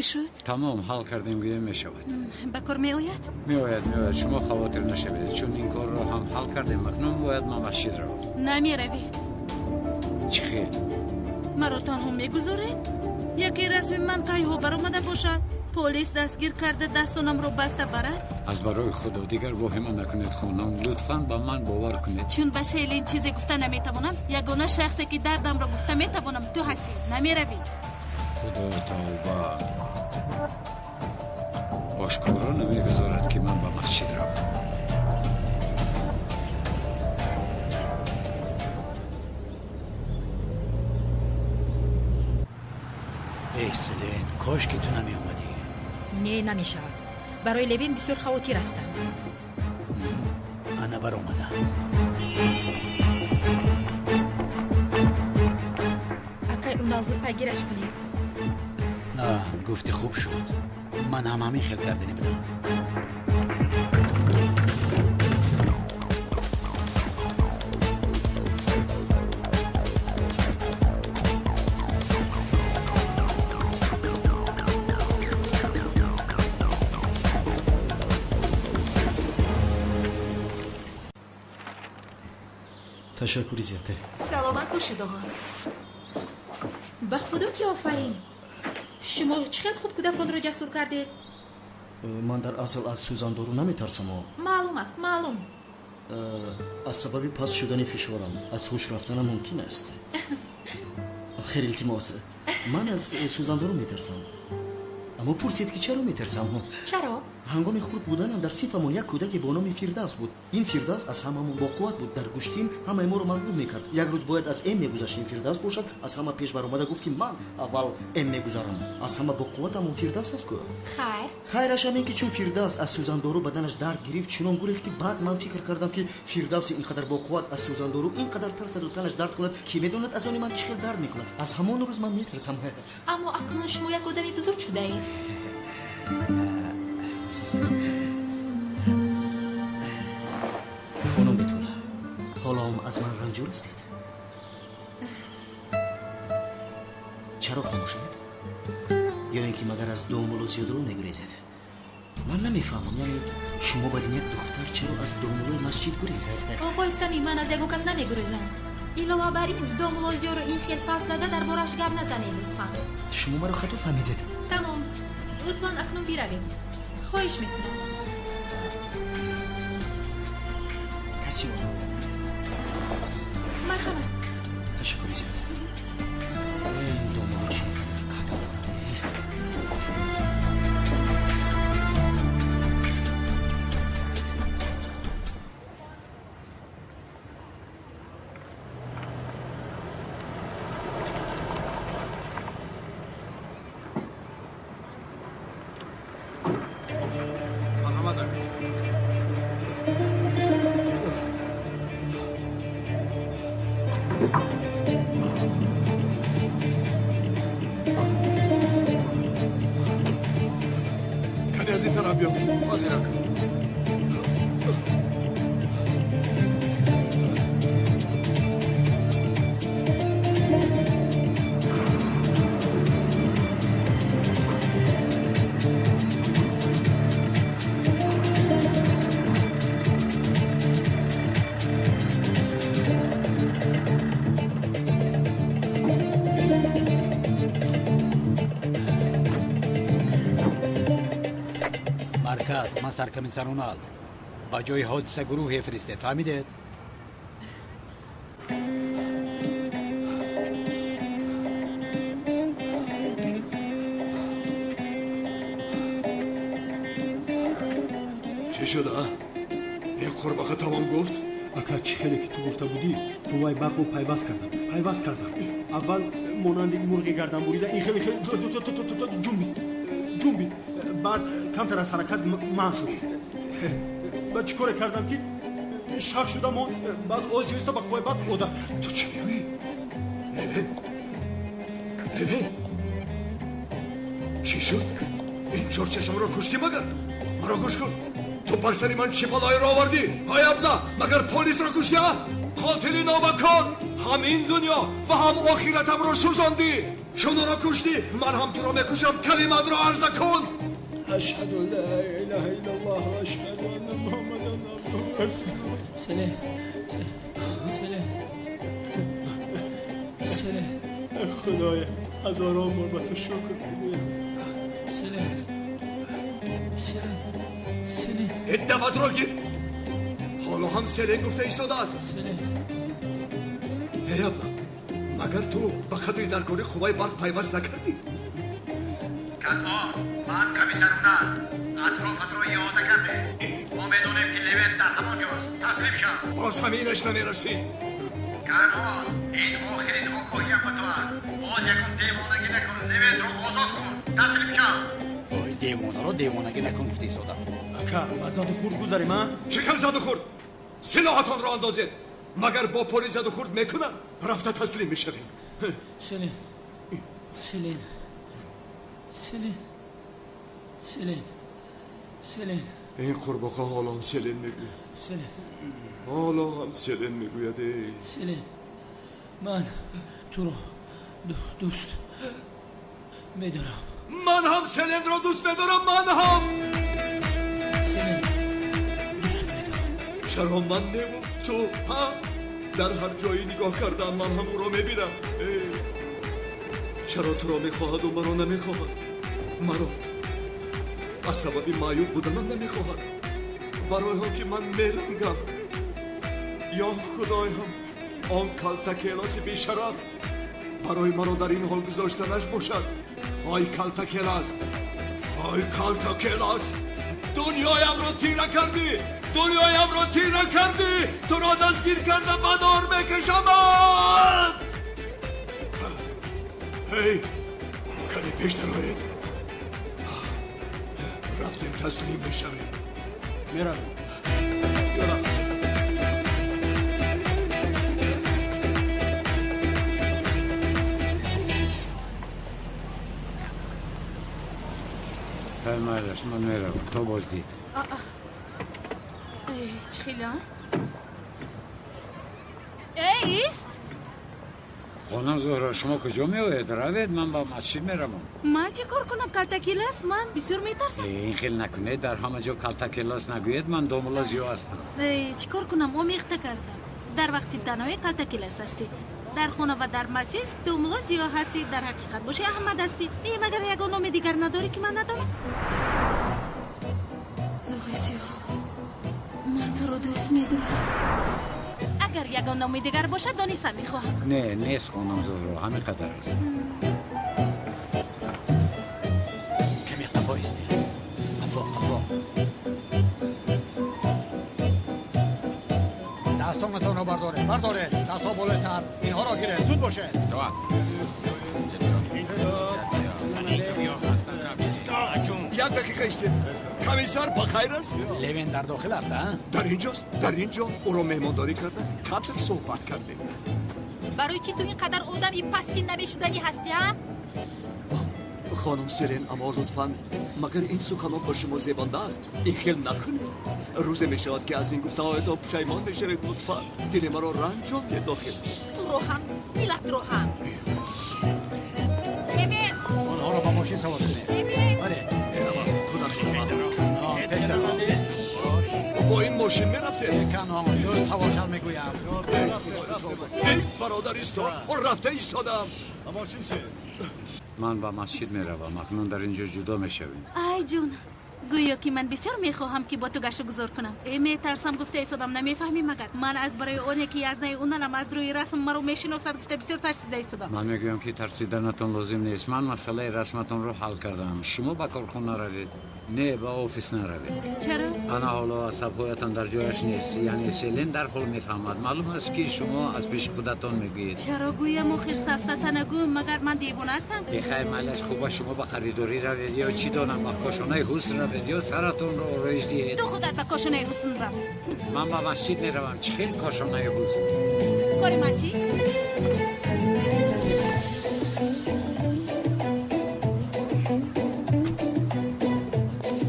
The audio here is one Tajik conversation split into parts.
Чӣ шуд? Тамом, ҳал кардем, гӯям мешавад. Ба кор меояд? Меояд, меояд. Шумо хавотир нашавед, чун ин корро ҳам ҳал кардем. Акнун бояд ман масҷид равам. Намеравед. Чӣ хел? Маро танҳо мегузоред? Яке расми ман кайҳо баромада бошад, полис дастгир карда дастонамро баста барад? Аз барои худо дигар воҳима накунед, хонум. Лутфан ба ман бовар кунед. Чун ба Селин чизе гуфта наметавонам, ягона шахсе ки дардамро гуфта метавонам ту ҳастӣ. Намеравӣ. Худои тавба, ошкоро намегузорад, ки ман ба масҷид равам. Эй Селин, кош ки ту намеомадӣ. Не, намешавад. Барои Левин бисёр хавотир ҳастам. Ана баромадам. Акай Унал, зуд пайгираш кунед. Гуфти хуб шуд. Ман ҳам ҳамин хел кардани будам. Ташаккури зиёде. Саломат бошед, оғо. Ба худо ки офарин. Шумо чӣ хел хуб кӯдаконро ҷасур кардед. Ман дар асл аз сӯзандору наметарсам. Маълум аст, маълум. Аз сабаби паст шудани фишорам аз ҳуш рафтанам мумкин аст. Хер, илтимос, ман аз сӯзандору метарсам. Аммо пурсед, ки чаро метарсам? Чаро? Ҳангоми хурд буданам дар синфамон як кӯдаке бо номи Фирдавс буд. Ин Фирдавс аз ҳамамон боқувват буд. Дар гӯштин ҳамаи моро мағлуб мекард. Як рӯз бояд аз М мегузаштем. Фирдавс бошад, аз ҳама пеш баромада гуфт, ки ман аввал М мегузарам. Аз ҳама боқувватамон Фирдавс аст ку. Хайр? Хайраш ҳамин, ки чун Фирдавс аз сӯзандору баданаш дард гирифт, чунон гурехт, ки баъд ман фикр кардам, ки Фирдавси ин қадар боқувват аз сӯзандору ин қадар тарсаду танаш дард кунад, ки медонад аз они ман чӣ хел дард мекунад. Аз ҳамон рӯз ман метарсам. Аммо акнун шумо як одами бузург шудаед. Хонум Бетул, ҳоло ҳам аз ман ранҷур ҳастед? Чаро хомӯшед? Ё ин ки магар аз домулло Зиёдулло мегурезед? Ман намефаҳмам, яъне шумо бар ин як духтар чаро аз домуллои масҷид гурезед? Оғои Самим, ман аз ягон кас намегурезам. Илова бар ин, домулло Зиёро ин хел паст зада дар борааш гап назанед, лутфан. Шумо маро хато фаҳмидед. Тамом, лутфан акнун биравед, хоҳиш мекунам. Каси Марҳамат. Ташаккури зиёд. Ин домулло чӣ қадар қадр дорад. Марҳамат, ака. Кане аз ин тараф биё. Ҳозир, ака. Марказ, ман саркомиссар Унал. Ба ҷои ҳодиса гурӯҳе фиристед, фаҳмидед? Чӣ шуд, а? Ин қурбақа тамом гуфт? Ака, чӣ хеле ки ту гуфта будӣ, қувваи барқро пайваст кардам, пайваст кардам. Аввал монанди мурғи гардан бурида ин хеле хеле ҷунбид, ҷунбид, баъд камтар аз ҳаракат манъ шуд. Баъд чӣ коре кардам, ки шах шуда монд. Баъд оҳиста оҳиста ба қувваи барқ одат кард. Ту чӣ мегӯӣ, Левин? Левин, чӣ шуд? Ин чорчашамро куштӣ магар? Маро гӯш кун, ту бар сари ман чӣ балоеро овардӣ? Ай абла, магар полисро куштӣ, а? Қотили нобакор, ҳам ин дунё ва ҳам охиратамро сӯзондӣ. Чун ӯро куштӣ, ман ҳам туро мекушам. Калиматро арза кун. Ашҳаду ан ла илаҳа иллаллоҳ ва ашҳаду анна Муҳаммадан абдуҳу ва расулуҳ. Селен, Селен, Селен. Худоя, ҳазорон бор ба ту шукр мегӯям. Селен, Селен, Селен. Ҳиддаватро гир. Ҳоло ҳам Селен гуфта истодааст. Селен. Эй абла, магар ту ба қадри даркорӣ қувваи барқ пайваст накардӣ? Канъон, ман комиссар Унал. Атрофатро иҳота кардем. Мо медонем, ки Левент дар ҳамон ҷост. Таслим шав. Боз ҳаминаш намерасид. Канъон, ин охирин огоҳиям ба ту аст. Боз ягон девонагӣ накун. Левентро озод кун. Таслим шав. Ой, девонаро девонагӣ накун гуфта истодам. Ака, ба заду хурд гузарем, а? Чӣ хел заду хурд? Силоҳатонро андозед. Магар бо полис заду хурд мекунанд? Рафта таслим мешавем. Селен, Селен, Селен, Селен, Селен. Ин қурбоқа ҳоло ҳам Селен мегӯяд. Селен. Ҳоло ҳам Селен мегӯяд. Эй. Селен, ман туро дӯст медорам. Ман ҳам Селенро дӯст медорам, ман ҳам. Селен, дӯст медорам. Чаро ман неву ту, ҳа? Дар ҳар ҷое нигоҳ кардам, ман ҳам ӯро мебинам. Чаро туро мехоҳаду маро намехоҳад? Маро аз сабаби маъюб буданам намехоҳад, барои он ки ман мерангам. Ё худоям, он калтакелоси бешараф барои маро дар ин ҳол гузоштанаш бошад. Ой калтакелас, ой калтакелас, дунёямро тира кардӣ, дунёямро тира кардӣ. Туро дастгир карда ба дор мекашамад. Эй, кане пеш дароед. Рафтем, таслим мешавем. Меравем. Ё рафтем. Майлаш, ман меравам. То боздид. Чӣ хела? Эй, ист! Хонум Зуҳро, шумо куҷо меоед? Равед, ман ба масҷид меравам. Ман чӣ кор кунам? Калтакелас? Ман бисёр метарсам. Ин хел накунед, дар ҳама ҷо калтакелас нагӯед, ман домулла Зиё ҳастам. Чӣ кор кунам? Омехта кардам. Дар вақти танҳоӣ калтакелас ҳастӣ. Дар хона ва дар масҷид домулло Зиё ҳастӣ. Дар ҳақиқат боши Аҳмад ҳастӣ. Э, магар ягон номи дигар надорӣ, ки ман надонам? Зуҳри Сиё, ман туро дӯст медорам. Агар ягон номи дигар бошад, дониста мехоҳам. Не, нест, хонум Зуҳро, ҳамин қадар аст. Каме қафо истед. Қафо, қафо. Дастонатонро бардоред, бардоред. Дастҳо болои сар. Инҳоро гиред, зуд бошед. Як дақиқа истед. Комиссар ба хайр аст? Левен дар дохил аст, а? Дар инҷост, дар инҷо ӯро меҳмондорӣ карда, камтар суҳбат кардем. Барои чӣ ту ин қадар одами пасти намешуданӣ ҳастӣ, а? Хонум Селен, аммо лутфан, магар ин суханон ба шумо зебанда аст? Ин хел накунед. Рӯзе мешавад, ки аз ин гуфтаҳоятон пушаймон мешавед. Лутфан, дили маро ранҷондед дохил. Туро ҳам, дилатро ҳам. Левен! Онҳоро ба мошин савор кунед. Левен! Бале. Меравам, худам меравам. Пеш даро. Бо ин мошин мерафтем. Канъон, зуд савор шав мегӯям. Эй бародар, истод, рафта истодам. Ман ба масҷид меравам, акнун дар ин ҷо ҷудо мешавем. Ай ҷон, гӯё ки ман бисёр мехоҳам, ки бо ту гашту гузор кунам. Э, метарсам гуфта истодам, намефаҳмӣ магар? Ман аз барои оне ки Язнаи Уналам аз рӯи расм маро мешиносад гуфта бисёр тарсида истодам. Ман мегӯям, ки тарсиданатон лозим нест. Ман масъалаи расматонро ҳал кардам. Шумо ба корхона равед, не, ба офис наравед. Чаро? Ана ҳоло асабҳоятон дар ҷояш нест. Яъне Селен дарҳол мефаҳмад. Маълум аст, ки шумо аз пеши худатон мегӯед. Чаро гӯям охир сафсата нагӯ? Магар ман девона ҳастам? Э, хайр, майлаш, хуба, шумо ба харидорӣ равед ё чӣ донам, ба кошонаи ҳусн равед ё саратонро ороиш диҳед. Ту худат ба кошонаи ҳусн рав. Ман ба масҷид меравам. Чӣ хел кошонаи ҳусн? Кори ман чӣ?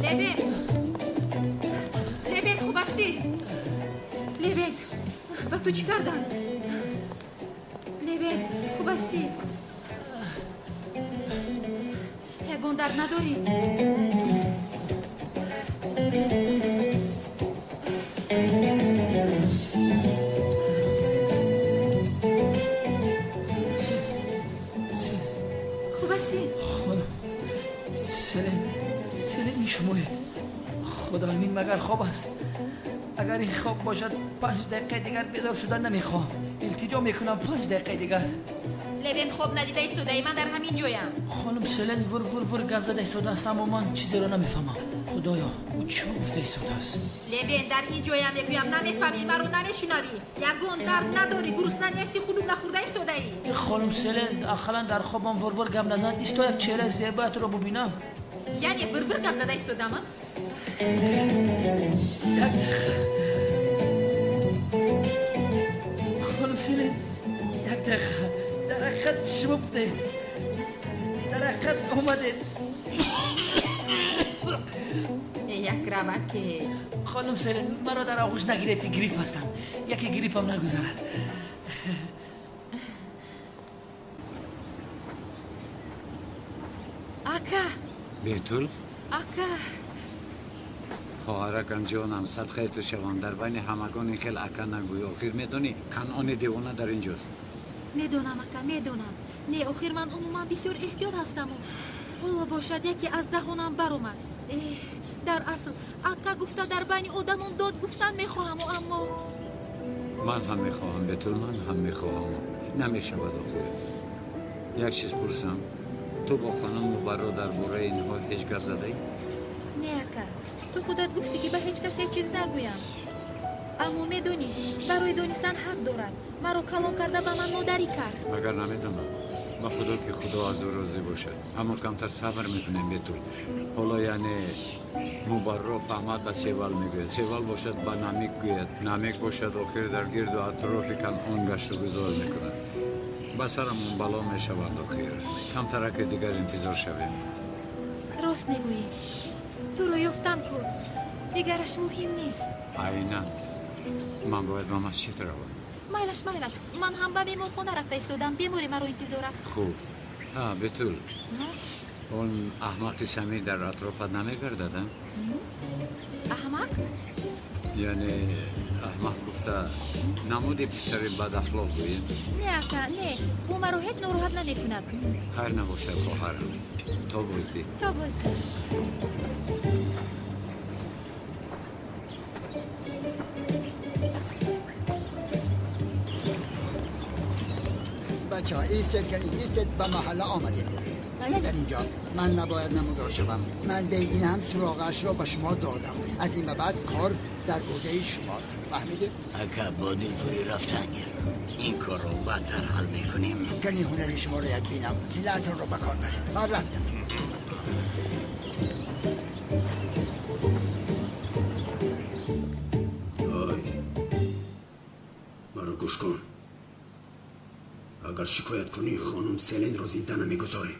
Левен! Левен, хуб ҳастӣ? Левен, ба ту чӣ карданд? Левен, хуб ҳастӣ? Ягон дард надорӣ? Хуб ҳастӣ? Хонум Селен, Селен, ин шумоед? Худои мин, магар хоб аст? Агар ин хоб бошад, 5 дақиқаи дигар бедор шудан намехоҳам. Илтиҷо мекунам, 5 дақиқаи дигар. Левен, хоб надида истодаӣ, ман дар ҳамин ҷоям. Хонум Селен вур вур вур гап зада истодааст, аммо ман чизеро намефаҳмам. Худоё, ӯ чӣ гуфта истодааст? Левен, дар ин ҷоям мегӯям, намефаҳмӣ, маро намешунавӣ. Ягон дард надорӣ, гурусна нести, хунук нахӯрда истодаӣ. Хонум Селен, ақаллан дар хобам вур вур гап назан, исто як чеҳраи зебоятро бубинам. Яъне вур вур гап зада истодам? Як дақиқа. Хонум Селен, як дақиқа. Дар ҳақиқат шумо будед. Дар ҳақиқат омадед. Як раваке. Хонум Селен, маро дар оғӯш нагиред, ки грипп ҳастам. Яке гриппам нагузарад. Ака. Бетул? Ака. Хоҳаракам, ҷонам, садқаи ту шавам. Дар байни ҳамагон ин хел ака нагӯй. Охир медонӣ, Канъони девона дар инҷост. Медонам, ака, медонам. Не, охир ман умуман бисёр эҳтиёт ҳастаму ҳоло бошад яке аз даҳонам баромад. Дар асл ака гуфта дар байни одамон дод гуфтан мехоҳаму, аммо ман ҳам мехоҳам, Бетул, ман ҳам мехоҳам. Намешавад охир. Як чиз пурсам, ту бо хонум Мубарро дар бораи инҳо ҳеҷ гап задаӣ? Не, ака, ту худат гуфтӣ, ки ба ҳеҷ кас ҳеҷ чиз нагӯям. Аммо медонӣ, барои донистан ҳақ дорад. Маро калон карда ба ман модарӣ кард. Магар намедонам? Ба худо, ки худо аз ӯ розӣ бошад. Аммо камтар сабр мекунем, Бетул. Ҳоло яъне Мубарро фаҳмад, ба Севал мегӯяд, Севал бошад, ба Намик гӯяд, Намик бошад, охир дар гирду атрофи Канъон гашту гузор мекунад. Ба сарамон бало мешаванд охир. Камтараке дигар интизор шавем. Рост мегӯӣ. Туро ёфтам ку, дигараш муҳим нест. Айнан. Ман бояд ба масҷид равам. Майлаш, майлаш, ман ҳам ба беморхона рафта истодам, беморе маро интизор аст. Хуб. Бетул, он аҳмақи Самир дар атрофат намегардад? Аҳмақ? Яъне аҳмақ гуфта намуди писари бадахлоқ гӯем? Не, ака, не, ӯ маро ҳеҷ нороҳат намекунад. Хайр набошад, хоҳарам. То боздид. То боздид. بچه ها ایستید کنید، ایستید، به محله آمدید. نه در اینجا من نباید نمودار شوم. من به این هم سراغش را به شما دادم. از این به بعد کار در عهده شماست، فهمیدید؟ اگه با دلپوری رفتن این کار رو بدتر حل میکنیم. کنی هنری شما رو یک بینم، هیلتون رو به کار بریم. من رفتم. آی مرا گوش کن. اگر شکایت کنی خانم سلین را زنده نمیگذاریم.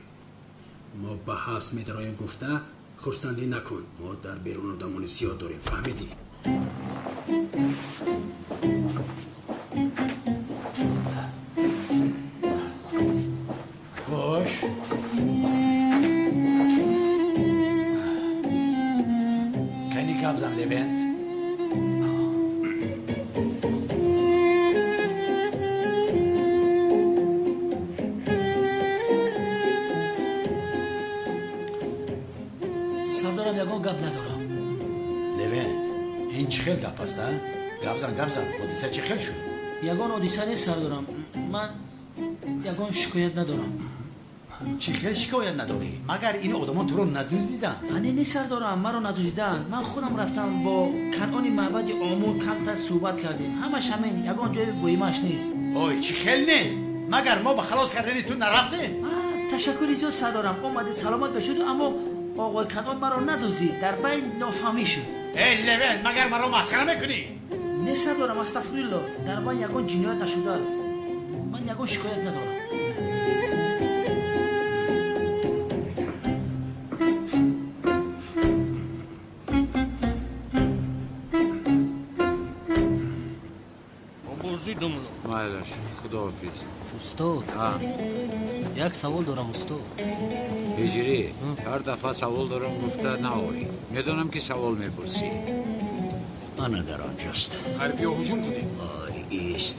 ما به حبس میدرایم گفته خرسندی نکن. ما در بیرون آدمان زیاد داریم، فهمیدی؟ خوش کنی گپ زن لوند. Сардорам, ягон гап надорам. Левент, ин чӣ хел гап аст, а? Гап зан, гап зан, ҳодиса чӣ хел шуд? Ягон ҳодиса нест, сардорам. Ман ягон шикоят надорам. Чӣ хел шикоят надорӣ? Магар ин одамон туро надуздиданд? Не, не, сардорам, маро надуздиданд. Ман худам рафтам бо Канъони маъбади Омул камтар суҳбат кардем. Ҳамаш ҳамин, ягон ҷои воимааш нест. Ой, чӣ хел нест? Магар мо ба халос кардани ту нарафтем? Ташаккури зиёд, сардорам. Омадед, саломат бошед, аммо оғои Канъон маро надуздид. Дар байн нофаҳмӣ шуд. Эй Левент, магар маро масхара мекунӣ? Не, сардорам, астағфирулло. Дар байн ягон ҷиноят нашудааст. Ман ягон шикоят надорам. Розӣ домла. Майлаш, худоҳофиз. Устод, як савол дорам, устод. Ҳиҷрӣ, ҳар дафъа савол дорам гуфта наой. Медонам ки савол мепурсӣ. Ана дар онҷост. Хайр, биё ҳуҷум кунем. Ой, ист.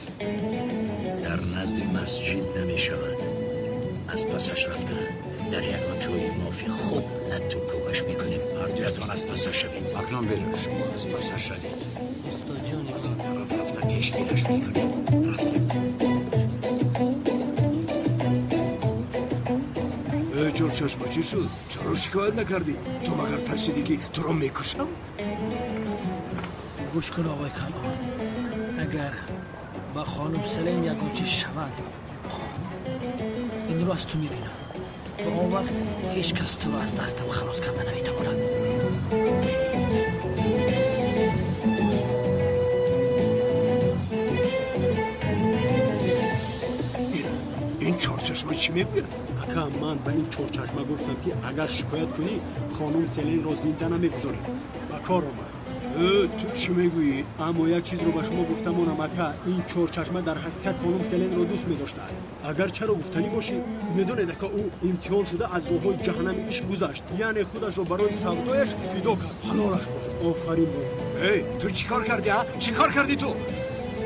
Дар назди масҷид намешавад. Аз пасаш рафта дар ягон ҷои мофи хуб латту кӯбаш мекунем. Ҳардуятон аз пасаш шавед. Акнун беро. Шумо аз пасаш шавед. Устод ҷони аз ин тараф рафта пешгираш мекунем. Рафтем. Э, Чорчашма, чӣ шуд? Чаро шикоят накардӣ? Ту магар тарсидӣ ки туро мекушам? Гӯш кун, оғои Канон, агар ба хонум Селен ягон чиз шавад, инро аз ту мебинам ва он вақт ҳеҷ кас туро аз дастам халос карда наметавонад. Ин Чорчашма чӣ мегӯяд? Ака, ман ба ин Чорчашма гуфтам ки агар шикоят кунӣ, хонум Селенро зинда намегузорем. Ба кор омад. Ту чӣ мегӯӣ? Аммо як чизро ба шумо гуфта монам, ака, ин Чорчашма дар ҳақиқат хонум Селенро дӯст медоштааст. Агар чаро гуфтанӣ бошӣ, медонед, ака, ӯ имтиҳон шуда аз роҳҳои ҷаҳаннами ишқ гузашт, яъне худашро барои савдояш фидо кард. Ҳалолаш бод, офарин бод. Эй, ту чӣ кор кардӣ, а? Чӣ кор кардӣ ту?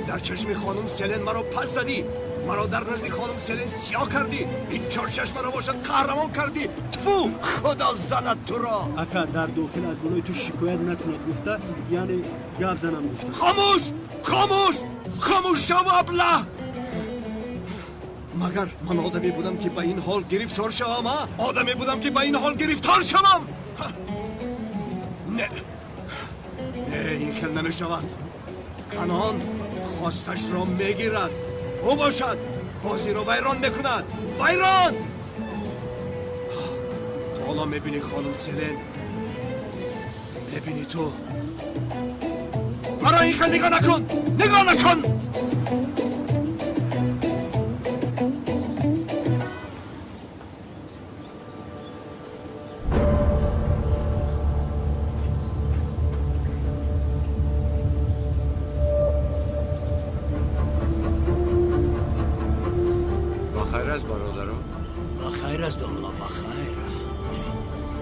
Дар чашми хонум Селен маро пас задӣ, маро дар назди хонум Селен сиёҳ кардӣ, ин Чорчашмаро бошад қаҳрамон кардӣ. Тфу, худо занад туро. Ака, дар дохил аз болои ту шикоят накунад гуфта, яъне гап занам гуфта. Хомӯш, хомӯш, хомӯш шав, аблаҳ. Магар ман одаме будам ки ба ин ҳол гирифтор шавам, а? Одаме будам ки ба ин ҳол гирифтор шавам? Не, не, ин хел намешавад. Канон хосташро мегирад. Ӯ бошад бозиро вайрон мекунад. Вайрон! Ту ҳоло мебинӣ, хонум Селен, мебинӣ ту. Маро ин хел нигоҳ накун, нигоҳ накун. Бахайр аст, бародарон? Бахайр аст, домла, бахайр.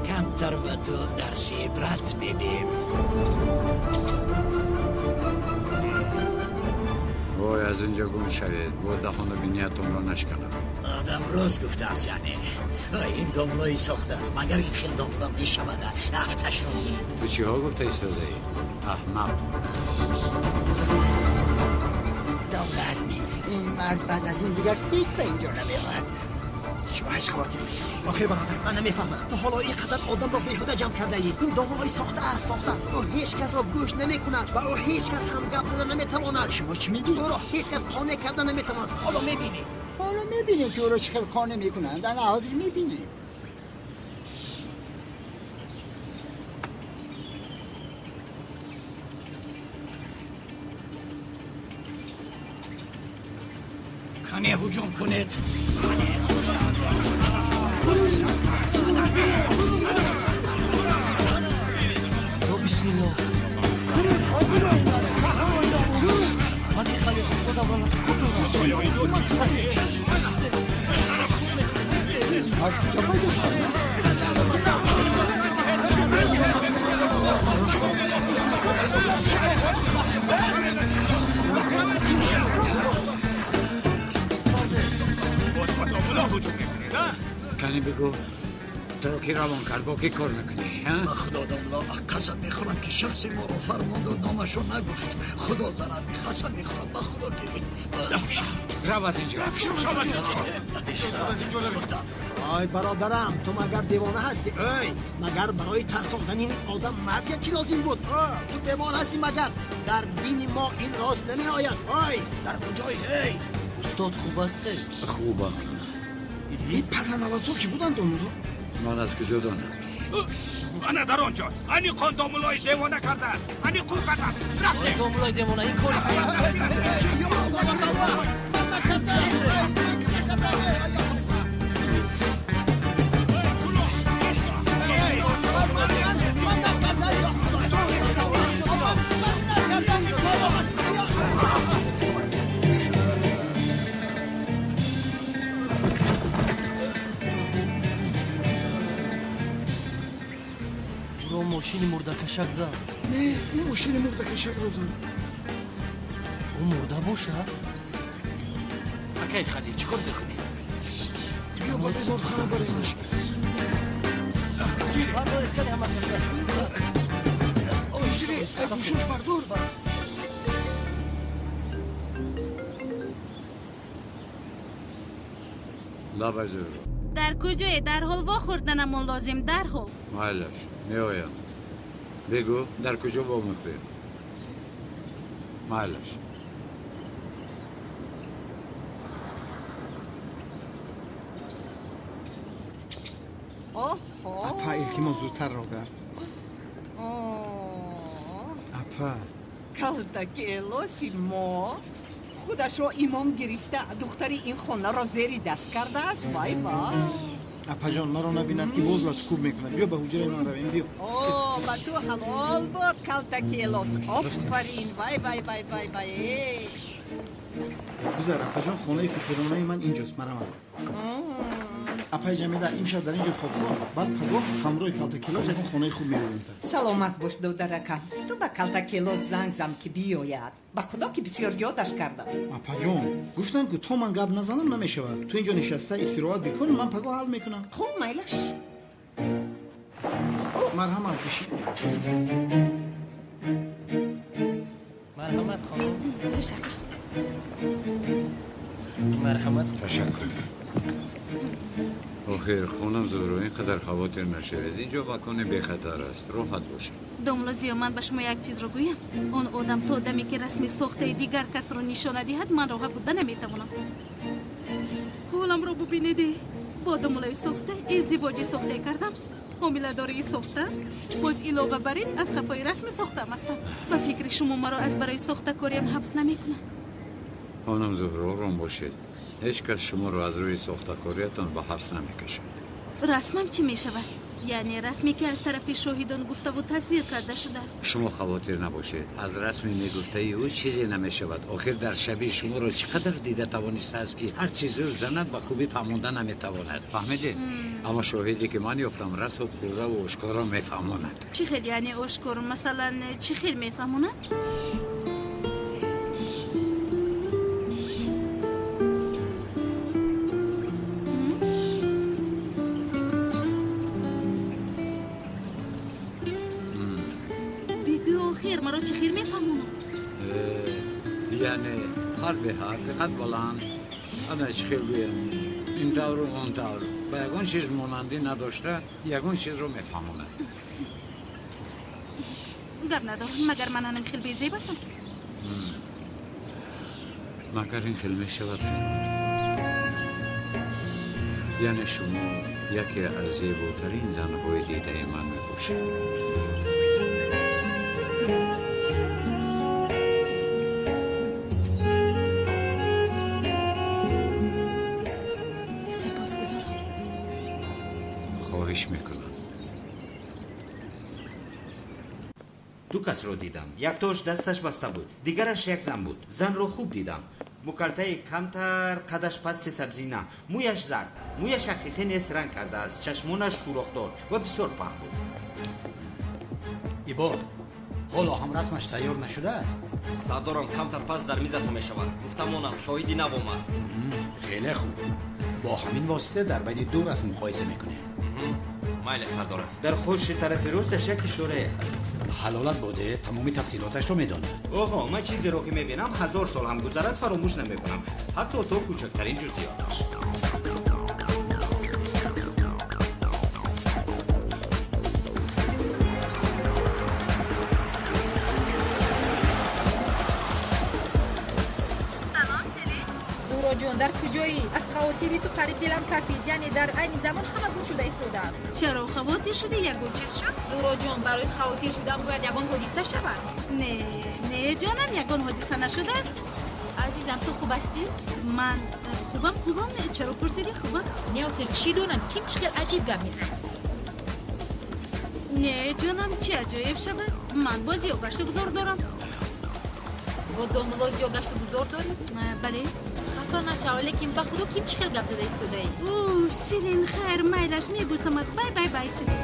Камтар ба ту дарси ибрат медиҳем. Вой, аз инҷо гум шавед, боз даҳону биниятонро нашканам. Одам рост гуфтааст, яъне ин домлои сохтааст. Магар ин хел домло мешавад? Афташро бин. Ту чиҳо гуфта истодаӣ, аҳмақ? Домла Азмӣ, ин мард баъд аз ин дигар ҳеҷ ба инҷо намеояд. Шумо ҳеҷ хавотир нашавед. Охир бародар, ман намефаҳмам. Ту ҳоло ин қадар одамро беҳуда ҷамъ кардаӣ. Ин домлои сохта аст, сохта. Ӯ ҳеҷ касро гӯш намекунад ва ӯ ҳеҷ кас ҳам гап зада наметавонад. Шумо чӣ мегӯед? Ӯро ҳеҷ кас қонеъ карда наметавонад. Ҳоло мебинӣ. Ҳоло мебинем ки ӯро чӣ хел қонеъ мекунанд. Ана ҳозир мебинем. Кане ҳуҷум кунед. Бисмиллоҳ. Ман хали устодамро латукӯб дорам. Аз куҷо пайдо шуд? Боз ба домло ҳуҷум мекунед, а? Кани бигӯ, туро ки равон кард, бо кӣ кор мекунӣ? Ба худо, домло, қасам мехӯрам ки шахсе моро фармон дод, номашро нагуфт. Худо занад, қасам мехӯрам ба худо ки рав аз инҷо. Ой бародарам, ту магар девона ҳастӣ? Ой, магар барои тарсондани ин одам мафия чӣ лозим буд? Ту бемор ҳастӣ магар? Дар дини мо ин рост намеояд. Ой, дар куҷои? Эй устод, хуб ҳастӣ? Хубам. Ин парраналатҳо ки буданд, домло? Ман аз куҷо донам? Ана дар он ҷост. Ани қон домлои девона кардааст. Ани қӯ кардааст. Рафтем. Домлои девона, ин кори ту. Мошини мурдакашак зан. Не, мошини мурдакашакро зан. Ӯ мурда бошад? Акай Халил, чӣ кор мекунӣ? Биё ба беморхона баремаш. Гӯшош бардор. Лабай Зуҳро. Дар куҷое? Дарҳол вохӯрданамон лозим, дарҳол. Майлаш, меоям. Бигӯ, дар куҷо вомехӯрем? Майлаш. Апа, илтимос, зудтар роҳ гард. Апа. Калтакелоси мо худашро имом гирифта, духтари ин хонаро зери даст кардааст. Вай вай. Апаҷон, маро набинад ки боз латукӯб мекунад. Биё ба ҳуҷраи ман равем, биё. О, ба ту ҳалол бод, Калтакелос. Офарин. Вай вай вай вай вай. Гузар, апаҷон, хонаи фақиронаи ман инҷост, мараман. Апаи Ҷамила, имшаб дар ин ҷо хоб кун, баъд пагоҳ ҳамроҳи Калтакелос ягон хонаи хуб меёбем та. Саломат бош, додаракам. Ту ба Калтакелос занг зан ки биёяд. Ба худо ки бисёр ёдаш кардам. Апаҷон, гуфтам ки то ман гап назанам намешавад. Ту инҷо нишаста истироҳат бикун, ман пагоҳ ҳал мекунам. Хуб, майлаш. Марҳамат, бишин. Марҳамат, хонум. Ташаккур. Марҳамат. Ташаккур. Охир, хонум Зуҳро, ин қадар хавотир нашавед. Инҷо макони бехатар аст, роҳат бошед. Домла Зиё, ман ба шумо як чизро гӯям. Он одам то даме ки расми сохтаи дигар касро нишона диҳад, ман роҳат буда наметавонам. Ҳоламро бубинед. Бо домлаи сохта издивоҷи сохтае кардам, ҳомиладории сохта, боз илова бар ин аз қафои расми сохтаам ҳастам. Ба фикри шумо маро аз барои сохтакориам ҳабс намекунанд? Хонум Зуҳро, ором бошед. Ҳеҷ кас шуморо аз рӯи сохтакориятон ба ҳабс намекашад. Расмам чӣ мешавад? Яъне расме ки аз тарафи шоҳидон гуфтаву тасвир карда шудааст. Шумо хавотир набошед. Аз расми мегуфтаи ӯ чизе намешавад. Охир дар шаби шуморо чӣ қадар дида тавонистааст ки ҳар чиз зур занад ба хубӣ фаҳмонда наметавонад. Фаҳмидед? Аммо шоҳиде ки ман ёфтам расму пурраву ошкоро мефаҳмонад. Чӣ хел яъне ошкор? Масалан, чӣ хел мефаҳмонад? Маро чӣ хел мефаҳмонад? Яъне қад беҳад, қад баланд, ана чӣ хел гӯям, ин тавру он тавр, ба ягон чиз монандӣ надошта, ягон чизро мефаҳмонад. Гап надорам, магар ман анам хел безеб ҳастам? Магар ин хел мешавад? Яъне шумо яке аз зеботарин занҳои дидаи ман мебошед. Сипосгузорам. Хоҳиш мекунам. Ду касро дидам. Яктош дасташ баста буд, дигараш як зан буд. Занро хуб дидам. Мукалтаи камтар, қадаш пасти сабзина, мӯяш зард, мӯяш ҳақиқӣ нест, ранг кардааст, чашмонаш сӯрохдор ва бисёр паҳн буд. Ибод, ҳоло ҳам расмаш тайёр нашудааст? Сардорам, камтар пас дар мизатон мешавад. Гуфтамонам, шоҳиди нав омад. Хеле хуб. Бо ҳамин восита дар байни ду расм муқоиса мекунем. Майле, сардорам. Дар хуши тарафи росташ як ишорае ҳаст. Ҳалолат боде тамоми тафсилоташро медонад. Оғо, ман чизеро ки мебинам, 1000 сол ҳам гузарад фаромӯш намекунам, ҳатто то кӯчактарин ҷузъиёташ. Ҷон, дар куҷоӣ? Аз хавотири ту қариб дилам кафид. Яъне дар айни замон ҳама гум шуда истодааст. Чаро хавотир шудӣ? Ягон чиз шуд? Зуҳроҷон, барои хавотир шудан бояд ягон ҳодиса шавад. Не, не ҷонам, ягон ҳодиса нашудааст. Азизам, ту хуб ҳастӣ? Ман хубам, хубам. Чаро пурсидӣ? Хубам. Не, охир чӣ донам, ким чӣ хел аҷиб гап мезанад. Не ҷонам, чӣ аҷоиб шавад? Ман боз ё гашту гузор дорам. Бо домлоз ё гашту гузор дорӣ? Бале. Хафа нашав, лекин ба худо ким чӣ хел гап зада истодаӣ? Уф, Селин, хайр, майлаш, мебӯсамат. Бай, бай, бай, Селин.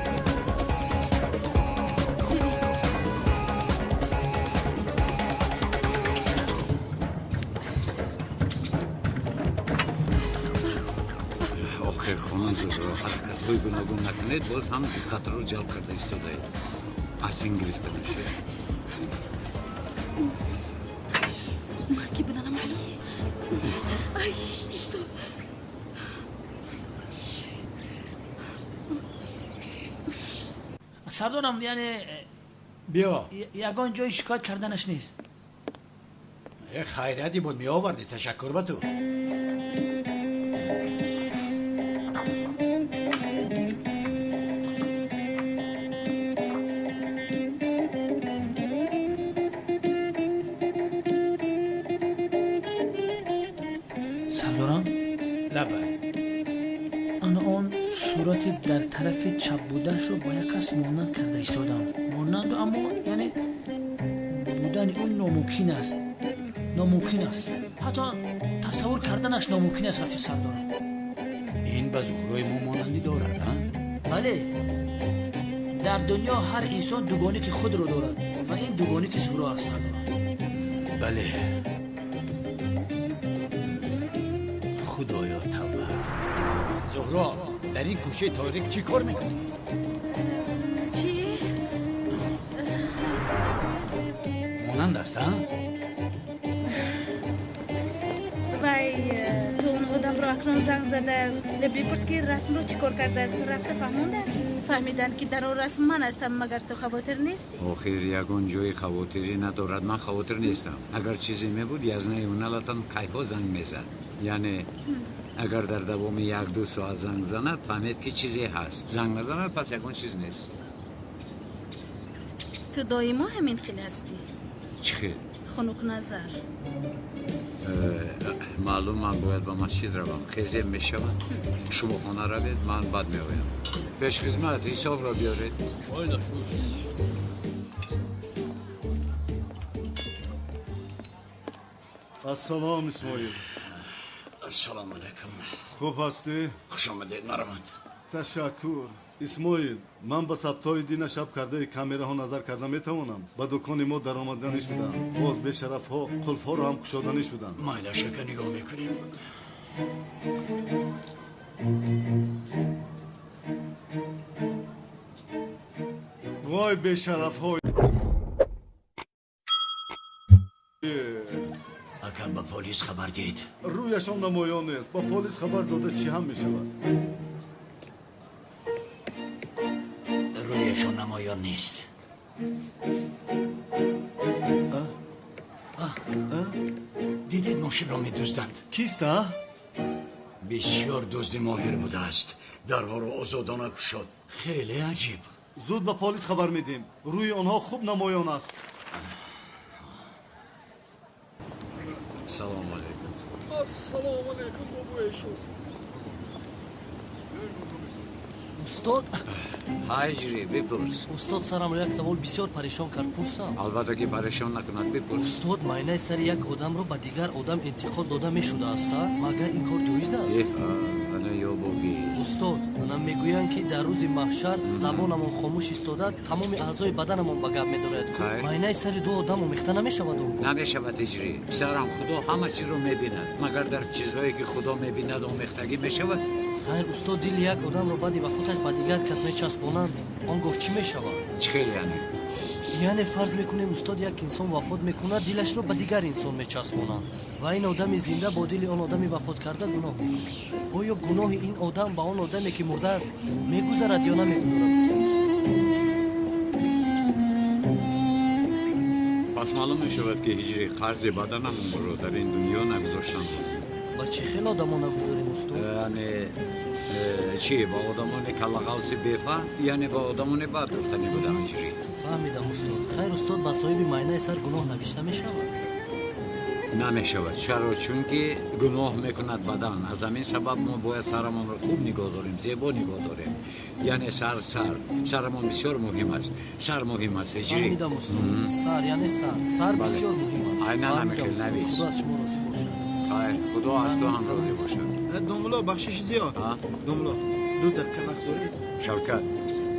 Зуҳро, ҳаракатҳои гуногун накунед, боз ҳам диққатро ҷалб карда истодаед. Аз ин гирифта мешавед. Ман ки буданам маълум. Ай, исто. Сардорам, яъне биё, ягон ҷои шикоят карданаш нест. Хайрияте буд, меовардӣ. Ташаккур ба ту. Сардорам, лабай. Ана он сурати дар тарафи чап будаашро ба як кас монанд карда истодам. Монанду, аммо яъне будани ӯ номумкин аст. Номумкин аст. Ҳатто тасаввур карданаш номумкин аст, рафиқ сардорам. Ин ба Зуҳрои мо монандӣ дорад, а? Бале. Дар дунё ҳар инсон дугоники худро дорад ва ин дугоники Зуҳро аст, сардорам. Бале. Худоё, тавба. Зуҳро, дар ин кӯчаи торик чӣ кор мекунӣ? Чӣ? Монанд аст, а? Вай, ту он одамро акнун занг зада бипурс, ки расмро чӣ кор кардааст. Рафта фаҳмондааст? Фаҳмиданд, ки дар он расм ман ҳастам, магар ту хавотир нестӣ? Охир ягон ҷои хавотирӣ надорад. Ман хавотир нестам. Агар чизе мебуд, язнаи уналатан кайҳо занг мезад. Яъне агар дар давоми 1-2 соат занг занад, фаҳмед, ки чизе ҳаст. Занг назанад, пас ягон чиз нест. Ту доимо ҳамин хел ҳастӣ. Чӣ хел? Хунукназар. Маълум, ман бояд ба масҷид равам. Хезем мешавад. Шумо хона равед, ман баъд меоям. Пешхизмат, ҳисобро биёред. Ассалом, Исмоил. Ассалому алайкум. Хуб ҳастӣ? Хуш омадед, марҳамат. Ташаккур. Исмоил, ман ба сабтҳои дина шаб кардаи камераҳо назар карда метавонам. Ба дукони мо даромаданӣ шуданд. Боз бешарафҳо қулфҳоро ҳам кушоданӣ шуданд. Майла, шака, нигоҳ мекунем. Вой, бешарафҳо! Ака, ба полис хабар диҳед. Рӯяшон намоён нест. Ба полис хабар дода чӣ ҳам мешавад? Рӯяшон намоён нест. Дидед, мошинро медузданд. Кист, а? Бисёр дузди моҳир будааст. Дарҳоро озодона кушод. Хеле аҷиб. Зуд ба полис хабар медиҳем. Рӯи онҳо хуб намоён аст. Салому алайкум. Ассалому алайкум, бобоешо. Устод. Ҳаҷри, бипурс. Устод, сарамро як савол бисёр парешон кард, пурсам? Албатта ки парешон накунад, бипурс. Устод, майнаи сари як одамро ба дигар одам интиқол дода мешудааст, магар ин кор ҷоиз аст? Ана ёбогӣ. Устод, ана мегӯянд, ки дар рӯзи маҳшар забонамон хомӯш истода, тамоми аъзои баданамон ба гап медорад. Майнаи сари ду одам омехта намешавад он? Намешавад, Ҳиҷрӣ. Писарам, Худо ҳама чизро мебинад. Магар дар чизҳое, ки Худо мебинад, омехтагӣ мешавад? Хайр, устод, дили як одамро баъди вафоташ ба дигар кас мечаспонанд, он гоҳ чӣ мешавад? Чӣ хел яъне? Яъне фарз мекунем, устод, як инсон вафот мекунад, дилашро ба дигар инсон мечаспонанд ва ин одами зинда бо дили он одами вафоткарда гуноҳ мекунад. Оё гуноҳи ин одам ба он одаме, ки мурдааст, мегузарад ё намегузарад, устод? Пас маълум мешавад, ки Ҳиҷри, қарзи баданамонро дар ин дунё нагузоштан лозим. Ба чӣ хел одамо нагузорем, устод? Яъне чӣ, ба одамони каллағавси бефаҳм, яъне ба одамони бад гуфтанӣ будам, Ҳиҷрӣ. Фаҳмидам, устод. Хайр, устод, ба соҳиби майнаи сар гуноҳ навишта мешавад? Намешавад. Чаро? Чунки гуноҳ мекунад бадан. Аз ҳамин сабаб мо бояд сарамонро хуб нигоҳ дорем, зебо нигоҳ дорем. Яъне сар, сар, сарамон бисёр муҳим аст. Сар муҳим аст, Ҳиҷрӣ. Фаҳмидам, устод. Сар яъне сар, сар бисёр муҳим аст. Айнан ҳамин хел навис. Худо аз шумо розӣ бошад. Хайр, Худо аз ту ҳам розӣ бошад. Домулло, бахшиши зиёд. Домулло, 2 дақиқа вақт доред? Шавкат,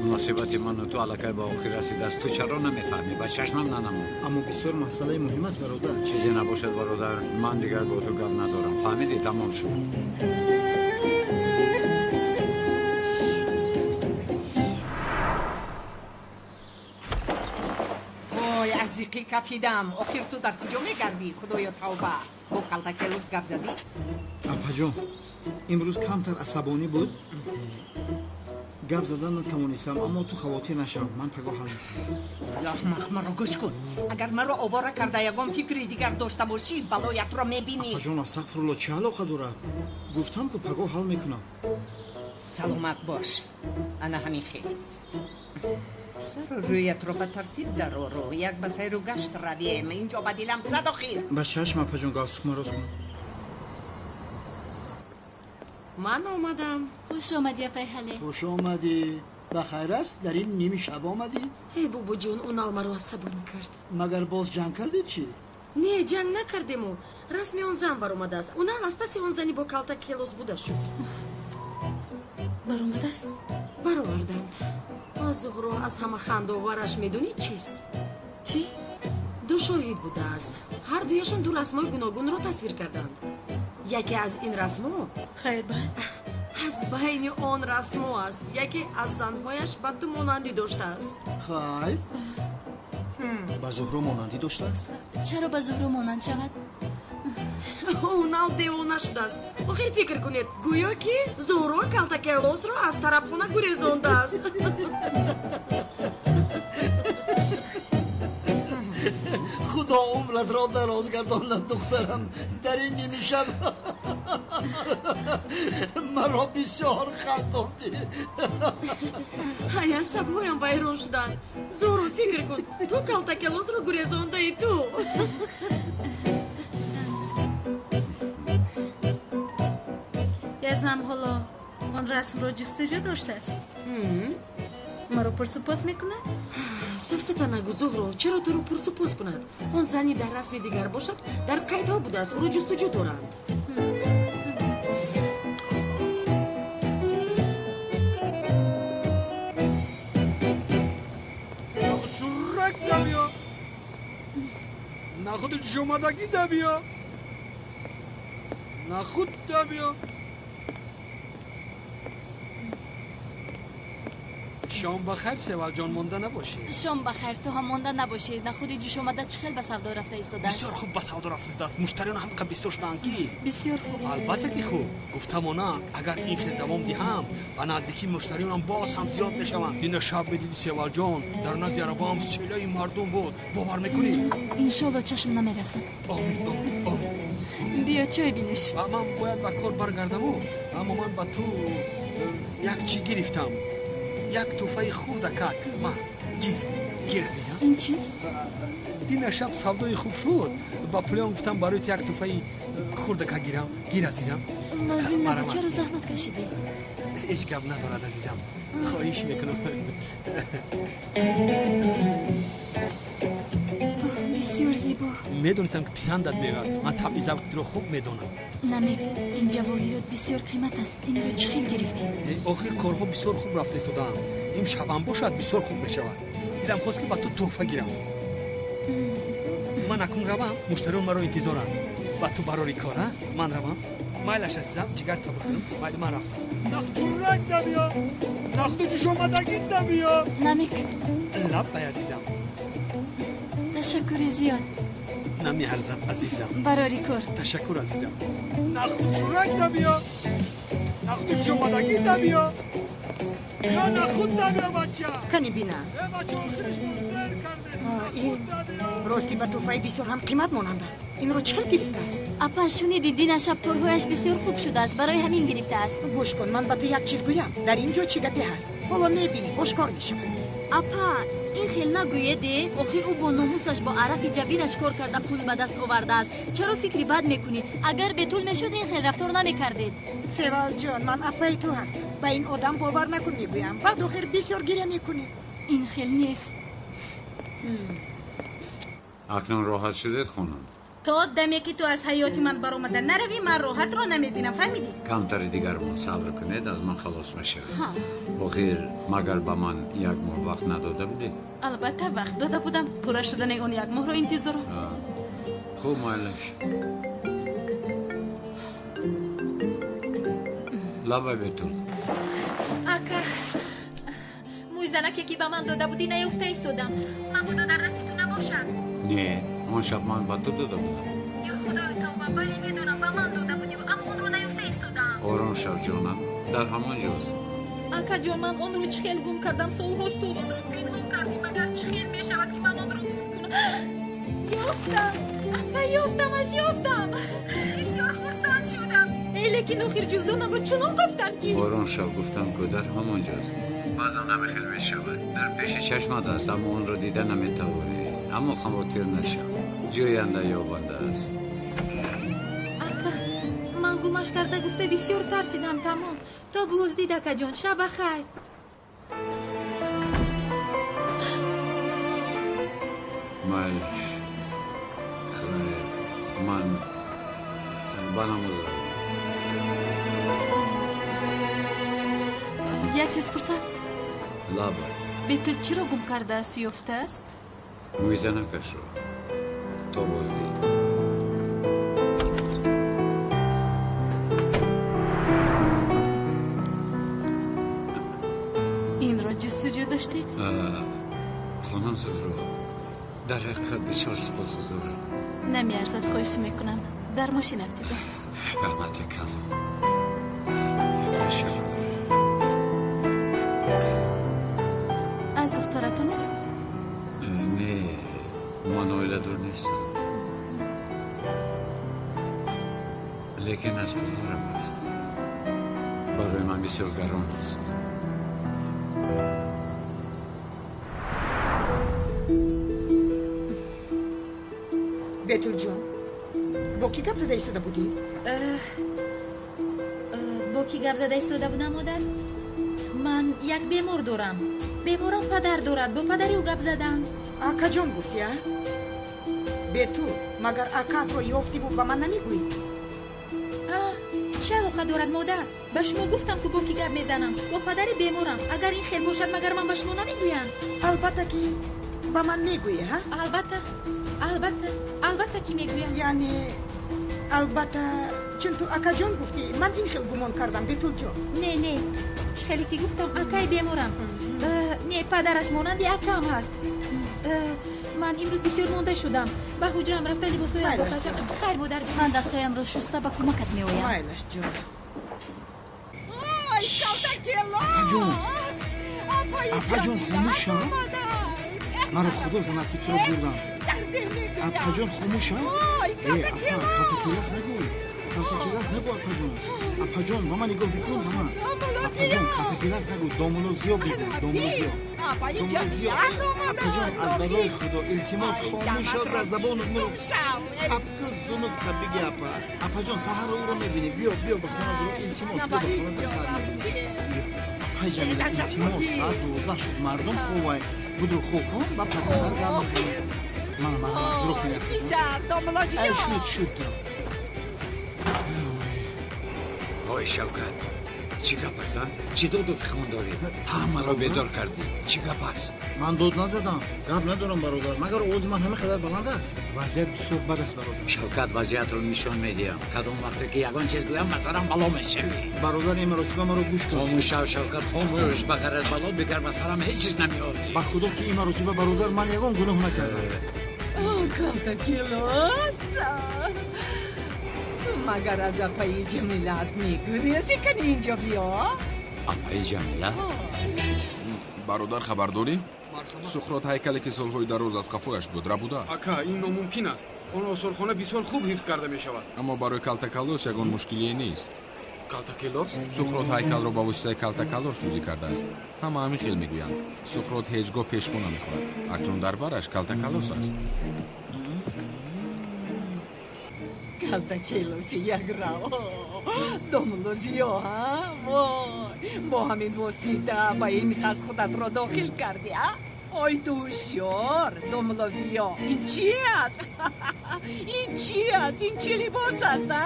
муносибати ману ту аллакай ба охир расидааст. Ту чаро намефаҳмӣ? Ба чашмам нанамон. Аммо бисёр масъалаи муҳим аст, бародар. Чизе набошад, бародар, ман дигар бо ту гап надорам. Фаҳмидӣ? Тамом шуд. Ошиқӣ кафидам. Охир ту дар куҷо мегардӣ? Худоё тавба. Бо калтакелос гап задӣ? Апаҷон, имрӯз камтар асабонӣ буд. Гап задан натавонистам, аммо ту хавотир нашав, ман пагоҳ ҳал мекунам. Аҳмақ, маро гӯш кун. Агар маро овора карда ягон фикри дигар дошта бошӣ, балоятро мебинӣ. Апаҷон, астағфирулло, чӣ алоқа дорад? Гуфтам ку пагоҳ ҳал мекунам. Саломат бош. Ана ҳамин хел. Сару рӯятро ба тартиб дарору як ба сайру гашт равем. Инҷо ба дилам зад охир. Ба чашм, апаҷон, галстукма рост кунам. Ман омадам. Хуш омадӣ, апай Ҳале. Хуш омадӣ. Ба хайр аст, дар ин ними шаб омадӣ? Эй бобоҷон, унал маро асабонӣ кард. Магар боз ҷанг кардед чӣ? Не, ҷанг накардему. Расми он зан баромадааст. Унал аз паси он зани бо калта келос буда шуд. Баромадааст? Бароварданд. Зуҳро, аз ҳама хандаовараш медонӣ чист? Чӣ? Ду шоҳид будааст. Ҳар дуяшон ду расмҳои гуногунро тасвир карданд. Яке аз ин расмҳо хайр баъд аз байни он расмҳо аст. Яке аз занҳояш ба ту монандӣ доштааст. Хайр, ба Зуҳро монандӣ доштааст? Чаро ба Зуҳро монанд шавад? Унал девона шудааст. Охир фикр кунед, гӯё ки Зуҳро калтакелосро аз тарабхона гурезондааст. Худо умратро дароз гардонад, духтарам. Дар ин ними шаб маро бисёр хандондӣ. Ай, асабҳоям вайрон шуданд. Зуҳро, фикр кун, ту калтакелосро гурезондаи ту. Язнам ҳоло он расмро ҷустуҷӯ доштааст. Маро пурсупос мекунад? Сафсата нагӯ, Зуҳро, чаро туро пурсупос кунад? Он зани дар расми дигар бошад, дар қайдҳо будааст, ӯро ҷустуҷӯ доранд. Нахуд дабиё, нахуд ҷумадагӣ дабиё, нахуд дабиё. Шом бахайр, Севалҷон, монда набошӣ. Шом бахайр, ту ҳам монда набошӣ. Нахуди ҷӯшомада чӣ хел ба савдо рафта истодааст? Бисёр хуб ба савдо рафта истодааст. Муштариён ҳам қа бисёр шудаанд ки. Бисёр хуб. Албатта ки хуб. Гуфтамона, агар ин хел давом диҳам, ба наздикии муштариёнам боз ҳам зиёд мешаванд. Дина шаб медиди, Севалҷон, дар назди арабаам селаи мардум буд. Бовар мекунӣ? Иншолло чашм намерасад. Омин, омин, омин. Биё чой бинӯш. Ман бояд ба кор баргардаму, аммо ман ба ту як чӣ гирифтам. Як тӯҳфаи хурдакак. Ма, гир, гир, азизам. Ин чист? Дина шаб савдои хуб шуд. Ба пулён гуфтам барои ту як тӯҳфаи хурдакак гирам. Гир, азизам. Лозим набуд, чаро заҳмат кашидӣ? Ҳеҷ гап надорад, азизам. Хоҳиш мекунам. Бисёр зебо. Медонистам ки писандат меояд. Ман табъи завқи туро хуб медонам. Намек, ин ҷавоҳирот бисёр қимат аст. Инро чӣ хел гирифтӣ? Охир корҳо бисёр хуб рафта истодаанд. Имшабам бошад бисёр хуб мешавад. Дилам хост ки ба ту тӯҳфа гирам. Ман акнун равам, муштариён маро интизоранд. Ба ту барори кор, а? Ман равам. Майлаш, азизам, ҷигарта бихӯрам. Майли, ман рафтам. Нахчурак дабиё, нахду ҷӯшомадагӣ дабиё. Намек. Лаббай, азизам. Ташаккури зиёд. Намеарзад, азизам. Барори кор. Ташаккур, азизам. Нахуд шурак дабиё, нахуди ҷӯшомадагӣ дабиё. Биё, нахуд дабиё, бача. Кани бина. Э, бача, охириш дер кардест. Ин рости ба тӯҳфаи бисёр ҳам қимат монанд аст. Инро чӣ хел гирифтааст? Апа, шуниди, дина шаб корҳояш бисёр хуб шудааст, барои ҳамин гирифтааст. Гӯш кун, ман ба ту як чиз гӯям. Дар ин ҷо чӣ гапе ҳаст? Ҳоло мебинӣ, ошкор мешавад. Апа, ин хел нагӯеде. Охир ӯ бо номусаш, бо арақи ҷабинаш кор карда пул ба даст овардааст. Чаро фикри бад мекунӣ? Агар бетул мешуд, ин хел рафтор намекардед. Севалҷон, ман апаи ту ҳастам. Ба ин одам бовар накун, мегӯям. Баъд охир бисёр гиря мекунӣ. Ин хел нест. Акнун роҳат шудед, хонум? То даме ки ту аз ҳаёти ман баромада наравӣ, ман роҳатро намебинам, фаҳмидӣ? Камтари дигармон сабр кунед, аз ман халос мешавед. Охир магар ба ман як моҳ вақт надода будед? Албатта вақт дода будам. Пурра шудани он як моҳро интизорам. Хуб, майлаш. Лабай, бетул. Ака, мӯйзанаке ки ба ман дода будӣ наёфта истодам. Мабодо дар дасти ту набошад. Не, он шаб ман ба ту дода будам. Ё худои тавба, бале медонам, ба ман дода будӣ, аммо онро наёфта истодаам. Ором шав ҷонам, дар ҳамон ҷост. Акаҷон, ман онро чӣ хел гум кардам? Солҳост ту онро пинҳон кардӣ, магар чӣ хел мешавад ки ман онро гум кунам? Ёфтам, ака, ёфтамаш, ёфтам. Бисёр хурсанд шудам. Лекин охир ҷуздонамро чунон гуфтам ки ором шав, гуфтам ку дар ҳамон ҷост. Баъзан ҳамин хел мешавад, дар пеши чашмат аст, аммо онро дида наметавонӣ. Аммо хавотир нашав, ҷӯянда ёбанда аст. Ака, ман гумаш карда гуфта бисёр тарсидам. Тамом, то боздид, акаҷон, шаб бахайр. Майлаш, хайр, ман ба намоз равам. Як чиз пурсам? Лабай. Бетул чиро гум кардааст, ёфтааст? Мӯйзанакашро. То боздид. Инро ҷустуҷӯ доштед? Хонам Зуҳро, дар ҳақиқат бисёр сипосгузорам. Намеарзад, хоҳиш мекунам. Дар мошин афтидааст. Раҳмати калон. Ташаккур. Аз духтаратон аст? Не, ман оиладор нестам. Лекин аз хоҳарам аст. Барои ман бисёр гарон аст. Бетулҷон, бо кӣ гап зада истода будӣ? Бо кӣ гап зада истода будам, модар? Ман як бемор дорам. Беморам падар дорад, бо падари ӯ гап задам. Акаҷон гуфтӣ, а? Бетул, магар акаатро ёфтиву ба ман намегӯӣ? Чӣ алоқа дорад, модар? Ба шумо гуфтам, ку бо кӣ гап мезанам. Бо падари беморам. Агар ин хел бошад, магар ман ба шумо намегӯям? Албатта ки ба ман мегӯӣ, ҳа? Албатта, албатта, албатта ки мегӯям. Яъне албатта, чун ту акаҷон гуфтӣ, ман ин хел гумон кардам, Бетулҷон. Не, не, чӣ хеле ки гуфтам, акаи беморам. Не, падараш монанди акаам ҳаст. Ман имрӯз бисёр монда шудам. Ба ҳуҷраам рафта либосҳоямро кашам. Хайр, модарҷон. Ман дастҳоямро шуста ба кӯмакат меоям. Майлаш, ҷонам. Апаҷон, апаҷон, хомӯшам. Маро худо занад ки туро бурдам. Апаҷон, хомӯшам. Э, апа, калтакелас нагӯ. Калтакелас нагӯ, апаҷон. Апаҷон, ба ман нигоҳ бикун, ба ман. Апаҷон, калтакелас нагӯ, домулозиё бигӯ, домулозиё. Домулозиё. Апаҷон, аз барои худо, илтимос, хомӯш шав, дар забонат муро хапкӯ зунук та биги, апа. Апаҷон, саҳарро ӯро мебинӣ. Биё, биё ба хона дуро, илтимос, биё ба хона дуро, саҳар мебинӣ. Апаи Ҷамила, илтимос, соат 12 шуд, мардум хобай. Будро хоб кун, ба пага саҳар гап мезанем. Мана, мана, дуро кунӣ, апаҷон. Ай, шуд, шуд, дуро. Ой, Шавкат, чӣ гап аст, а? Чӣ доду фихон дорӣ? Ҳамаро бедор кардӣ. Чӣ гап аст? Ман дод назадам. Гап надорам, бародар. Магар овози ман ҳама қадар баланд аст? Вазъият бисёр бад аст, бародар. Шавкат, вазъиятро нишон медиҳам. Кадом вақте ки ягон чиз гӯям, ба сарам бало мешавӣ. Бародар, ин маротиба маро гӯш кун. Хомӯш шав, Шавкат, хомӯш. Ба ғайр аз бало дигар ба сарам ҳеҷ чиз намеорӣ. Ба худо ки ин маротиба, бародар, ман ягон гуноҳ накардам. Калтакелос, магар аз апаи Ҷамилаат мегурезӣ? Кани инҷо биё. Апаи Ҷамила? Бародар, хабар дорӣ? Суқрот ҳайкале ки солҳои дароз аз қафояш буд, рабудааст. Ака, ин номумкин аст. Он осорхона бисёр хуб ҳифз карда мешавад. Аммо барои калтакалос ягон мушкилие нест. Калтакелос? Суқрот ҳайкалро ба воситаи калтакалос дузӣ кардааст. Ҳама ҳамин хел мегӯянд. Суқрот ҳеҷ гоҳ пешпо намехӯрад. Акнун дар бараш калтакалос аст. Калтакелоси якрав, домлозиё, ҳа? Вой, бо ҳамин восита ба ин қасд худатро дохил кардӣ, а? Ой, ту ҳушёр, домлозиё, ин чи аст? Ин чи аст? Ин чӣ либос аст, а?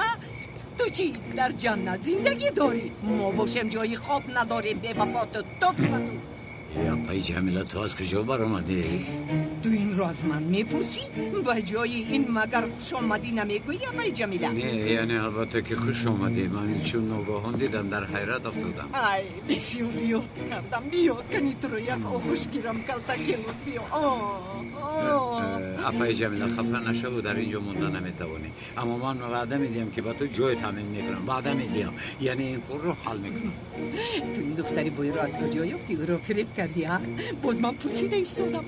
Ту чӣ дар ҷаннат зиндагӣ дорӣ? Мо бошем ҷои хоб надорем, бевафоту туфату. Апаи Ҷамила, ту аз куҷо баромадӣ? Ту инро аз ман мепурсӣ? Ба ҷои ин магар хушомадӣ намегӯӣ, апаи Ҷамила? Не, яъне албатта ки хуш омадӣ. Ман чун ногаҳон дидам, дар ҳайрат афтодам. Ай, бисёр ёд кардам. Биёд, кани туро як оғӯш гирам, калтакелос, биё. Апаи Ҷамила, хафа нашаву, дар ин ҷо монда наметавонӣ. Аммо ман ваъда медиҳам, ки ба ту ҷой таъмин мекунам. Ваъда медиҳам, яъне ин корро ҳал мекунам. Ту ин духтари бойро аз куҷо ёфтӣ? Ӯро фиреб кардӣ, а? Боз ман пурсида истодам.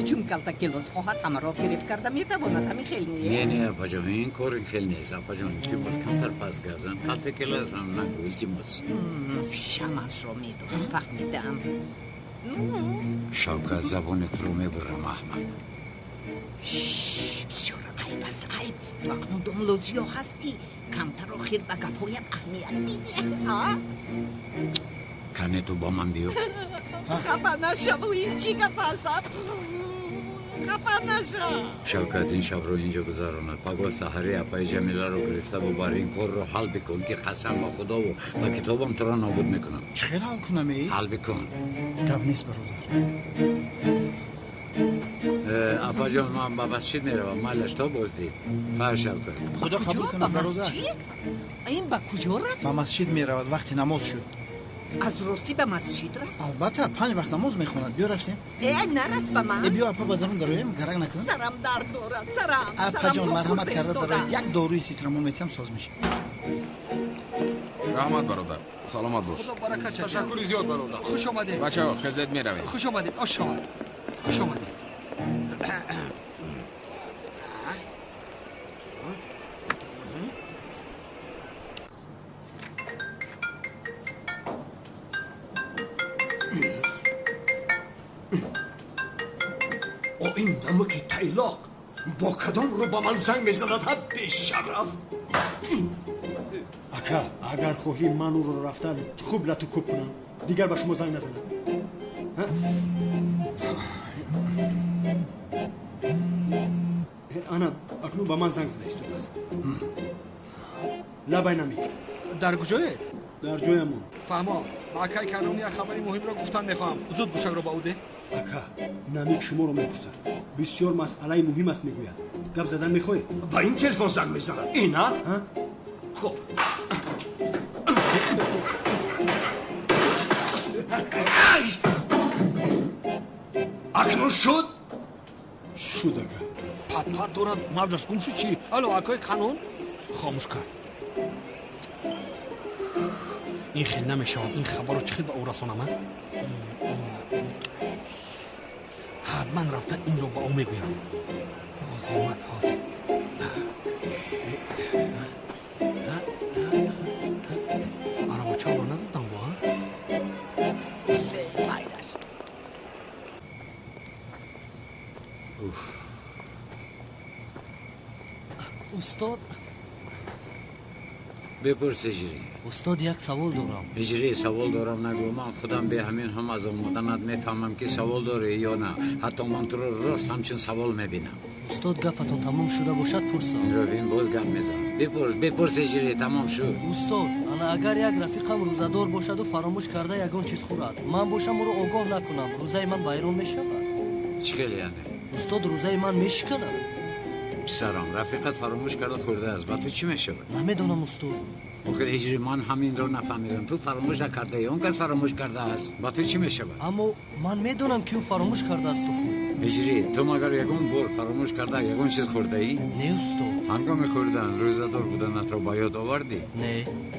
Чун калтакелос хоҳад, ҳамаро фиреб карда метавонад, ҳамин хел не? Не, не, апаҷон, ин кор ин хел нест. Апаҷон, илтимос, камтар пас гап зан. Калтакелос ҳам нагӯ, илтимос. Шамашро медонам, фаҳмидам. Шавкат, забони туро мебурам, аҳмақ. Бисёр айб аст, айб. Ту акнун домлозиё ҳастӣ. Камтар охир ба гапҳоям аҳамият медиҳ, а? Кане ту бо ман биё. Хафа нашаву, ин чӣ гап аст? Хафа нашав. Шавкат, ин шабро инҷо гузаронад. Пагоҳ саҳари апаи Ҷамиларо гирифта бубар. Ин корро ҳал бикун, ки қасам ба худову ба китобам туро нобуд мекунам. Чӣ хел ҳал кунам, э? Ҳал бикун. Гап нест, бародар. Апаҷон, ман ба масҷид меравам. Майлаш, то боздид. Фар, Шавкат. Худо қабул кунад, бародар. Ин ба куҷо рафт? Ба масҷид меравад, вақти намоз шуд. Аз ростӣ ба масҷид рафт? Албатта, 5 вақт намоз мехонад. Биё, рафтем. Э, нарас ба ман. Э, биё, апа, ба дарун дароем, гарак накун. Сарам дард дорад, сарам. Апаҷон, марҳамат карда дароед. Як доруи ситрамон метиҳам, соз мешавад. Раҳмат, бародар, саломат бош. Худо баракат шад. Ташаккури зиёд, бародар. Хуш омадед. Бачаҳо, хезед, меравем. Хуш омадед, ош шавад. Хуш омадед. О, ин намаки тайлоқ бо кадом рӯ ба ман занг мезанад, ҳа, бешараф? Ака, агар хоҳӣ, ман ӯро рафта хуб лату кӯб кунам, дигар ба шумо занг назанад. Ана акнун ба ман занг зада истодааст. Лабай, Намик. Дар куҷоед? Дар ҷоямон. Фаҳмо, ба акаи Канон як хабари муҳимро гуфтан мехоҳам. Зуд гӯшакро ба ӯ деҳ. Ака, Намик шуморо мепурсад. Бисёр масъалаи муҳим аст, мегӯяд. Гап задан мехоҳед? Ба ин телефон занг мезанад, ина? Хуб. Акнун шуд? Шуд, ака. Пат-пат дорад, мавҷаш гум шуд чӣ? Алло, акои Канон? Хомӯш кард. Ин хел намешавад. Ин хабарро чӣ хел ба ӯ расонам, а? Ҳатман рафта инро ба ӯ мегӯям. Ҳозир, ман ҳозир. Аравочаро надодам бо, а? Майлаш. Устод, бипурс, Ҳиҷрӣ. Устод, як савол дорам. Ҳиҷрӣ, савол дорам нагӯ. Ман худам бе ҳамин ҳам аз омоданат мефаҳмам, ки савол дорӣ ё на. Ҳатто ман туро рост ҳамчун савол мебинам. Устод, гапатон тамом шуда бошад, пурсам. Инро бин, боз гап мезанам. Бипурс, бипурс, Ҳиҷрӣ, тамом шуд. Устод, ана агар як рафиқам рӯзадор бошаду фаромӯш карда ягон чиз хӯрад, ман бошам ӯро огоҳ накунам, рӯзаи ман вайрон мешавад? Чӣ хел яъне? Устод, рӯзаи ман мешиканад. Писарам, рафиқат фаромӯш карда хӯрдааст, ба ту чӣ мешавад? Намедонам, устод. Охир, Ҳиҷрӣ, ман ҳаминро нафаҳмидам. Ту фаромӯш накардаӣ, он кас фаромӯш кардааст, ба ту чӣ мешавад? Аммо ман медонам, ки ӯ фаромӯш кардааст охир. Ҳиҷрӣ, ту магар ягон бор фаромӯш карда ягон чиз хӯрдаӣ? Не, устод. Ҳангоми хӯрдан рӯзадор буданатро ба ёд овардӣ? Не.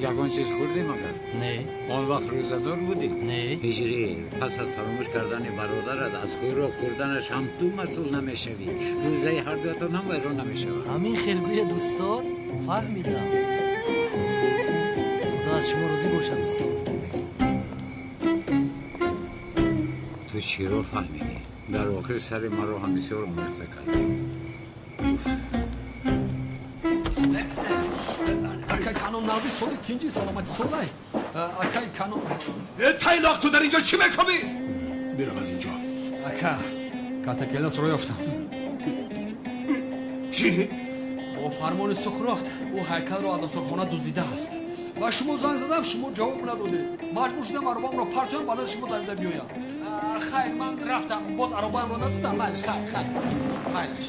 Ягон чиз хӯрдӣ магар? Не. Он вақт рӯзадор будӣ? Не. Ҳиҷрӣ, пас аз фаромӯш кардани бародарат аз хӯрок хӯрданаш ҳам ту масъул намешавӣ. Рӯзаи ҳардуятон ҳам вайрон намешавад. Ҳамин хел гӯяд, устод, фаҳмидам. Худо аз шумо розӣ бошад, устод. Ту чиро фаҳмидӣ? Дар охир сари маро ҳам бисёр омехта кардӣ. Акай Канон, назди соли тинҷи саломатӣ созай. Акай Канон. Э, тайлоқ, ту дар инҷо чӣ мекунӣ? Бирав аз инҷо. Ака, калтакелосро ёфтам. Чӣ? Бо фармони Суқрот ӯ ҳайкалро аз осорхона дуздидааст. Ба шумо занг задам, шумо ҷавоб надодед. Маҷбур шудам аробаамро партоям, ба назди шумо давида биёям. Хайр, ман рафтам, боз аробаамро надодам. Майлиш, хайр, хайр, майлиш.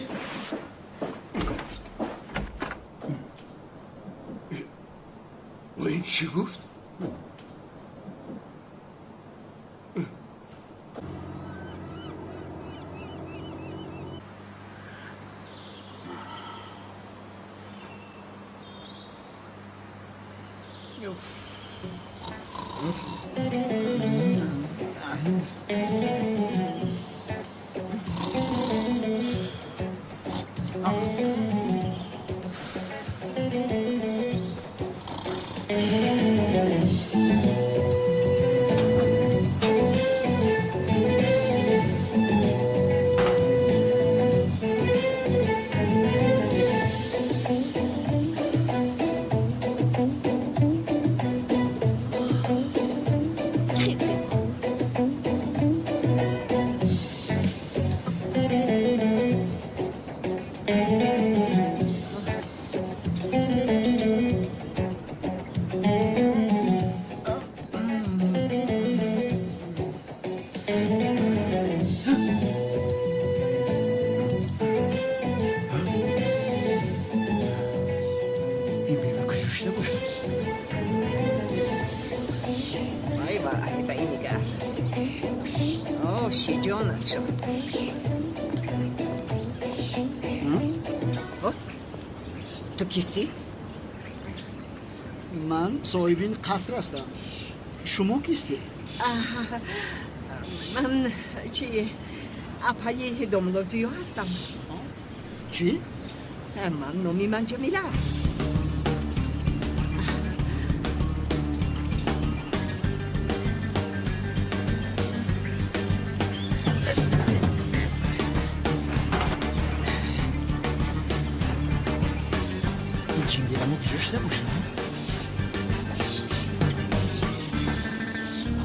Ва ин чӣ гуфт? Ту кистӣ? Ман соҳиби ин қаср ҳастам. Шумо кистед? Ман чи апаи домла Зиё ҳастам. Чӣ? Ман номи ман Ҷамила аст.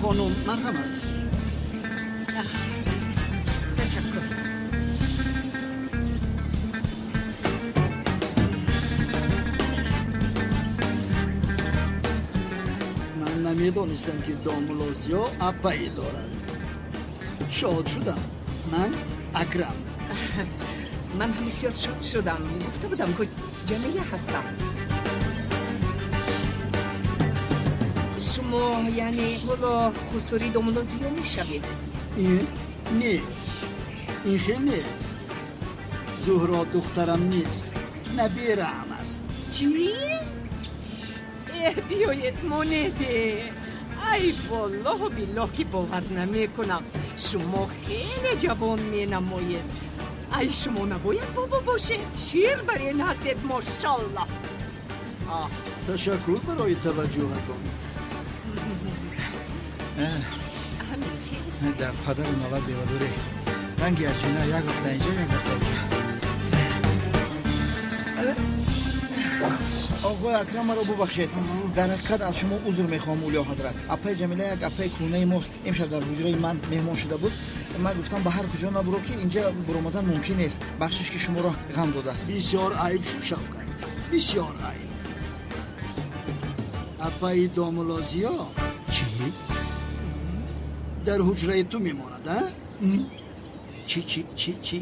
Хонум, марҳамат. Ташаккур. Ман намедонистам, ки домулло Зиё аппае дорад. Шод шудам. Ман Акрам. Ман ҳам бисёр шод шудам. Гуфта будам, ку Ҷамила ҳастам. Шумо яъне ҳоло хусури домулло Зиё мешавед? Не, ин хел не. Зуҳро духтарам нест, набираам аст. Чӣ? Биёед, монеде. Ай валлоҳу биллоҳ, ки бовар намекунам. Шумо хеле ҷавон менамоед. Ай, шумо набояд бобо бошед. Шир бар ин ҳастед, мошаллоҳ. Ташаккур барои таваҷҷӯҳатон. Дар падару налат бевадорӣ. Ранги аҷина як вақт инҷа, як вақт онҷа. Оғои Акрам, маро бубахшед. Дар ҳақиқат аз шумо узр мехоҳам, Улё ҳазрат. Апаи Ҷамила як апаи кӯҳнаи мост. Имшаб дар ҳуҷраи ман меҳмон шуда буд. Ман гуфтам, ба ҳар куҷо набуро, ки инҷа буромадан мумкин нест. Бахшиш, ки шуморо ғам додааст. Бисёр айб шуд, Шавкат, бисёр айб. Апаи домулло Зиё чӣ? Дар ҳуҷраи ту мемонад, а? Чи, чи, чи, чи,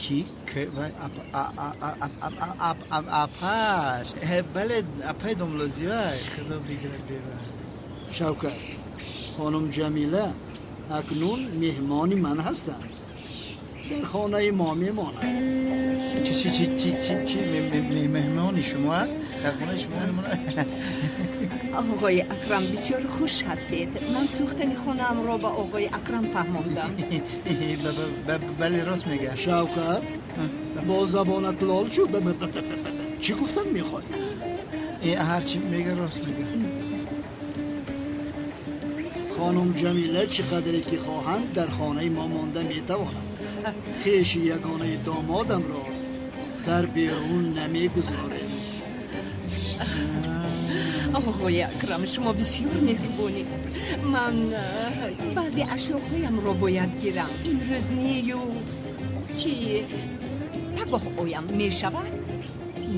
ки, к, апаш? Бале, апаи домулло Зиё. Худо бигирад бева. Шавкат, хонум Ҷамила акнун меҳмони ман ҳастанд. Дар хонаи мо мемонад. Чи, чи, чи, чи, чи, чи, меҳмони шумо аст? Дар хонаи шумо мемонад? Оғои Акрам, бисёр хуш ҳастед. Ман сӯхтани хонаамро ба оғои Акрам фаҳмондам. Бале, рост мегӯяд. Шавкат, бо забонат лол шуд. Чӣ гуфтан мехоҳӣ? Ҳарчи мега, рост мега. Хонум Ҷамила чӣ қадре ки хоҳанд, дар хонаи мо монда метавонанд. Хеши ягонаи домодамро дар берун намегузорем. Оғои Акрам, шумо бисёр меҳрубонед. Ман баъзе ашёҳоямро бояд гирам. Имрӯз нею чӣ, пагоҳ оям, мешавад?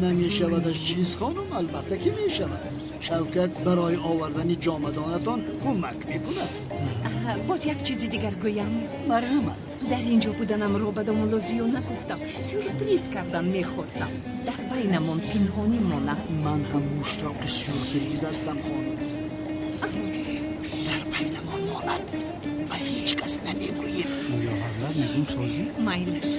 Намешавадаш чиз, хонум? Албатта ки мешавад. Шавкат барои овардани ҷомадонатон кӯмак мекунад. Боз як чизи дигар гӯям. Марҳамат. Дар ин ҷо буданамро ба домулло Зиё нагуфтам. Сюрприз кардан мехостам. Дар байнамон пинҳонӣ монад. Ман ҳам муштоқи сюрприз ҳастам, хонум. Дар байнамон монад, ба ҳеҷ кас намегӯем. Мулло ҳазрат, мегӯм, созӣ? Майлаш.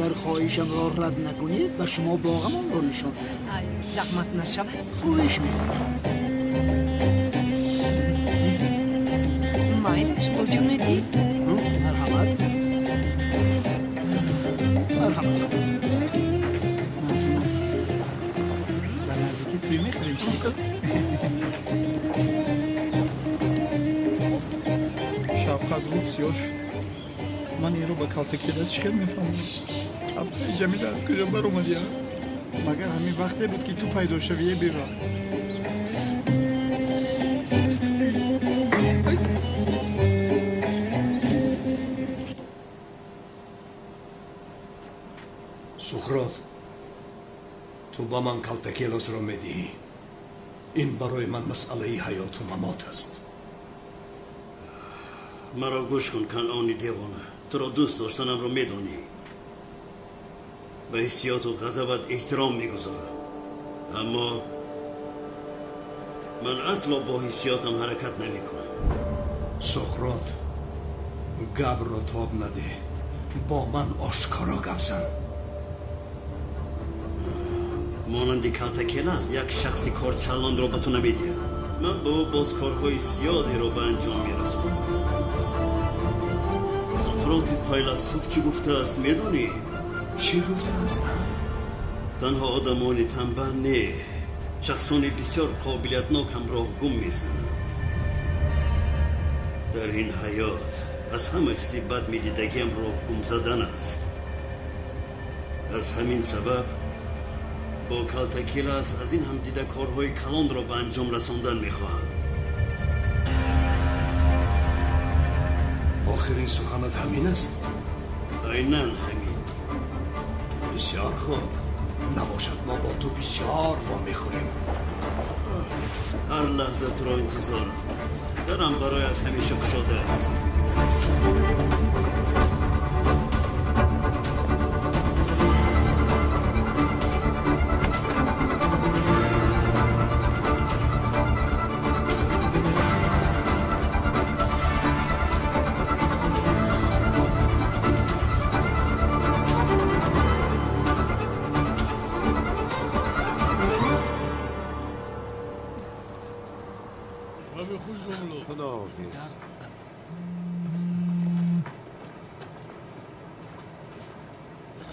Агар хоҳишамро рад накунед, ба шумо боғамонро нишон диҳам. Ай, заҳмат нашавад. Хоҳиш мекунам. Майлаш, бо ҷони дил. Марҳамат. Марҳамат. Ба наздикӣ тӯй мехӯрем. Шавқат рӯд сиёҳ шуд. Ман инро ба калтакелас чӣ хел мефаҳмам? Апаи Ҷамила аз куҷо баромадӣ? Магар ҳамин вақте буд, ки ту пайдо шавӣ, е бева? Сухрот, ту ба ман калтакелосро медиҳӣ. Ин барои ман масъалаи ҳаёту мамот аст. Маро гӯш кун, Канъони девона. Туро дӯст доштанамро медонӣ. Ба ҳиссиёту ғазабат эҳтиром мегузорам, аммо ман асло бо ҳиссиётам ҳаракат намекунам. Суқрот, гапро тоб надеҳ, бо ман ошкоро гап зан. Монанди калтакелас як шахси корчалонро ба ту намедиҳам. Ман бо ӯ боз корҳои зиёдеро ба анҷом мерасонам. Суқроти файласуф чӣ гуфтааст, медонӣ? Чӣ гуфтааст? Танҳо одамони танбал не, шахсони бисёр қобилиятнок ҳам роҳ гум мезананд. Дар ин ҳаёт аз ҳама чизи бад медидагиам роҳ гум задан аст. Аз ҳамин сабаб бо калтакелас аз ин ҳам дида корҳои калонро ба анҷом расондан мехоҳам. Охирин суханат ҳамин аст? Айнан ҳамин. Бисёр хуб. Набошад, мо бо ту бисёр вомехӯрем. Ҳар лаҳза туро интизорам. Дарам бароят ҳамеша кушода аст.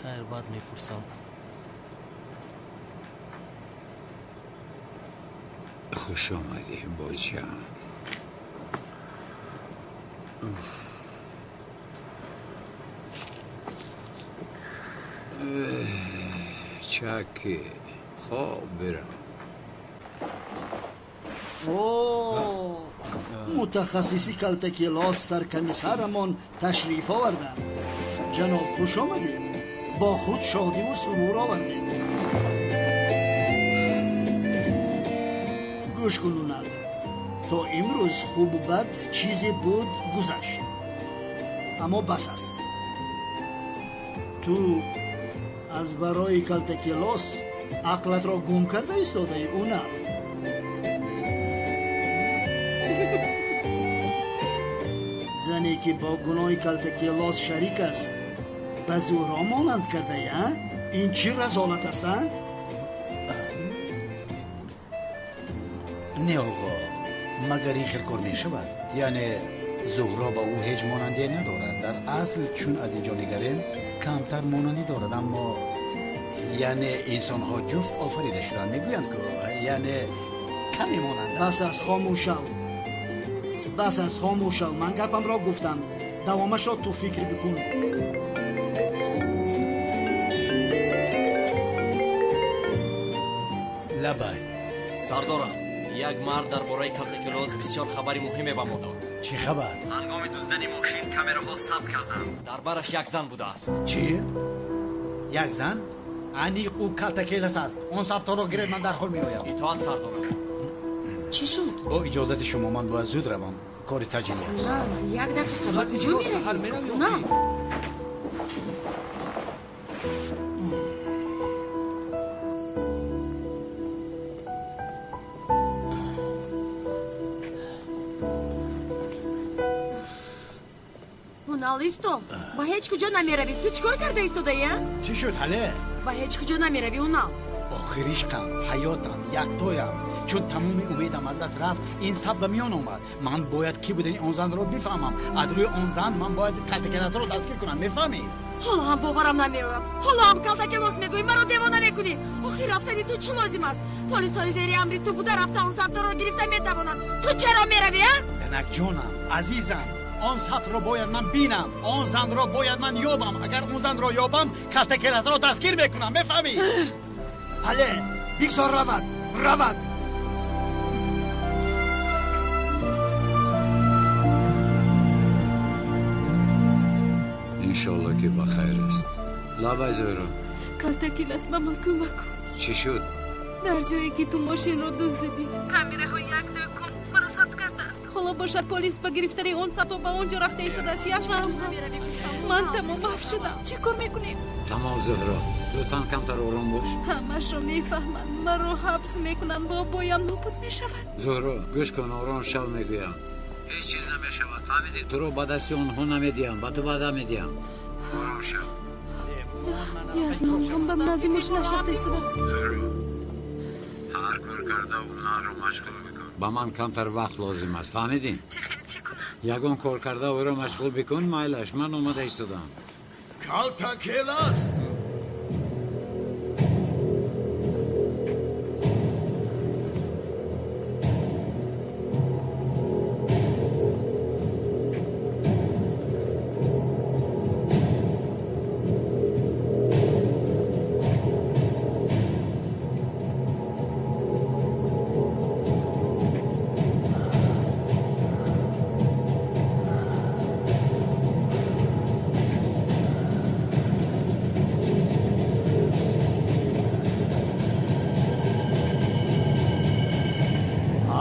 Хайр, баъд мепурсам. Хуш омадӣ, боҷан. Чаки, хоб бирам. Мутахассиси калтакелос саркомиссарамон ташриф оварданд. Ҷаноб, хуш омадед. Бо худ шодиву сурур овардед. Гӯш кун, Унал, то имрӯз хубу бад чизе буд гузашт, аммо бас аст. Ту аз барои калтакелос ақлатро гум карда истодаӣ, Унал. Зане ки бо гуноҳи калтакелос шарик аст, ба Зуҳро монанд кардаӣ, а? Ин чӣ разолат аст, а? Не, оғо, магар ин хел кор мешавад? Яъне Зуҳро ба ӯ ҳеҷ монандие надорад. Дар асл, чун аз инҷо нигарем, камтар монандӣ дорад, аммо яъне инсонҳо ҷуфт офарида шуданд, мегӯянд ку, яъне каме монанданд. Бас аст, хомӯш шав. Бас аст, хомӯш шав. Ман гапамро гуфтам, давомашро ту фикр бикун. Лабай. Сардорам, як мард дар бораи калтакелос бисёр хабари муҳиме ба мо дод. Чӣ хабар? Ҳангоми дуздидани мошин камераҳо сабт карданд. Дар бараш як зан будааст. Чӣ? Як зан? Аниқ ӯ калтакелас аст. Он сабтҳоро гиред, ман дарҳол меоям. Итоат, сардорам. Чӣ шуд? Бо иҷозати шумо ман бояд зуд равам. Кори таҷилӣ аст. Як дақиқа, ба куҷо меравӣ? На. Ҳунал Унал, исто. Ба ҳеҷ куҷо намеравӣ. Ту чӣ кор карда истодаӣ, а? Чӣ шуд, ҳале? Ба ҳеҷ куҷо намеравӣ, Унал. Охир ишқам, ҳаётам, яктоям. Чун тамоми умедам аз даст рафт, ин саб ба миён омад. Ман бояд кӣ будани он занро бифаҳмам. Аз рӯи он зан ман бояд калтакелосро дастгир кунам, мефаҳмӣ? Ҳоло ҳам боварам намеояд. Ҳоло ҳам калтакелос мегӯӣ, маро девона мекунӣ. Охир рафтани ту чӣ лозим аст? Полисҳои зери амри ту буда рафта он сабтро гирифта метавонанд. Ту чаро меравӣ, а? Занакҷонам, азизам, он сабтро бояд ман бинам, он занро бояд ман ёбам. Агар он занро ёбам, калтакелосро дастгир мекунам, мефаҳмӣ? Ҳале, бигзор равад, равад. Иншоалло ки ба хайр аст. Лабай Зуҳро. Калтакелос, ба ман кӯмак кун. Чӣ шуд? Дар ҷое ки ту мошинро дуздидӣ, камераҳои як дӯкон маро сабт кардааст. Ҳоло бошад полис ба гирифтани он сабто ба он ҷо рафта истодааст. Яснам, ман тамом маҳв шудам. Чӣ кор мекунем? Тамом, Зуҳро, лутфан камтар ором бош. Ҳамашро мефаҳманд, маро ҳабс мекунанд, бобоям нобуд мешавад. Зуҳро, гӯш кун, ором шав, мегӯям. Ҳеҷ чиз намешавад, фаҳмидӣ? Туро ба дасти онҳо намедиҳам, ба ту ваъда медиҳам. Ором шав. Язнам, ҳам ба назди мошинаш рафта истодам. Зуҳро, ҳар кор карда онҳоро машғул бикун. Ба ман камтар вақт лозим аст, фаҳмидӣ? Чӣ хел, чӣ кунам? Ягон кор карда ӯро машғул бикун, майлаш, ман омада истодам. Калтакелос!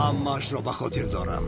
Ҳамаашро ба хотир дорам.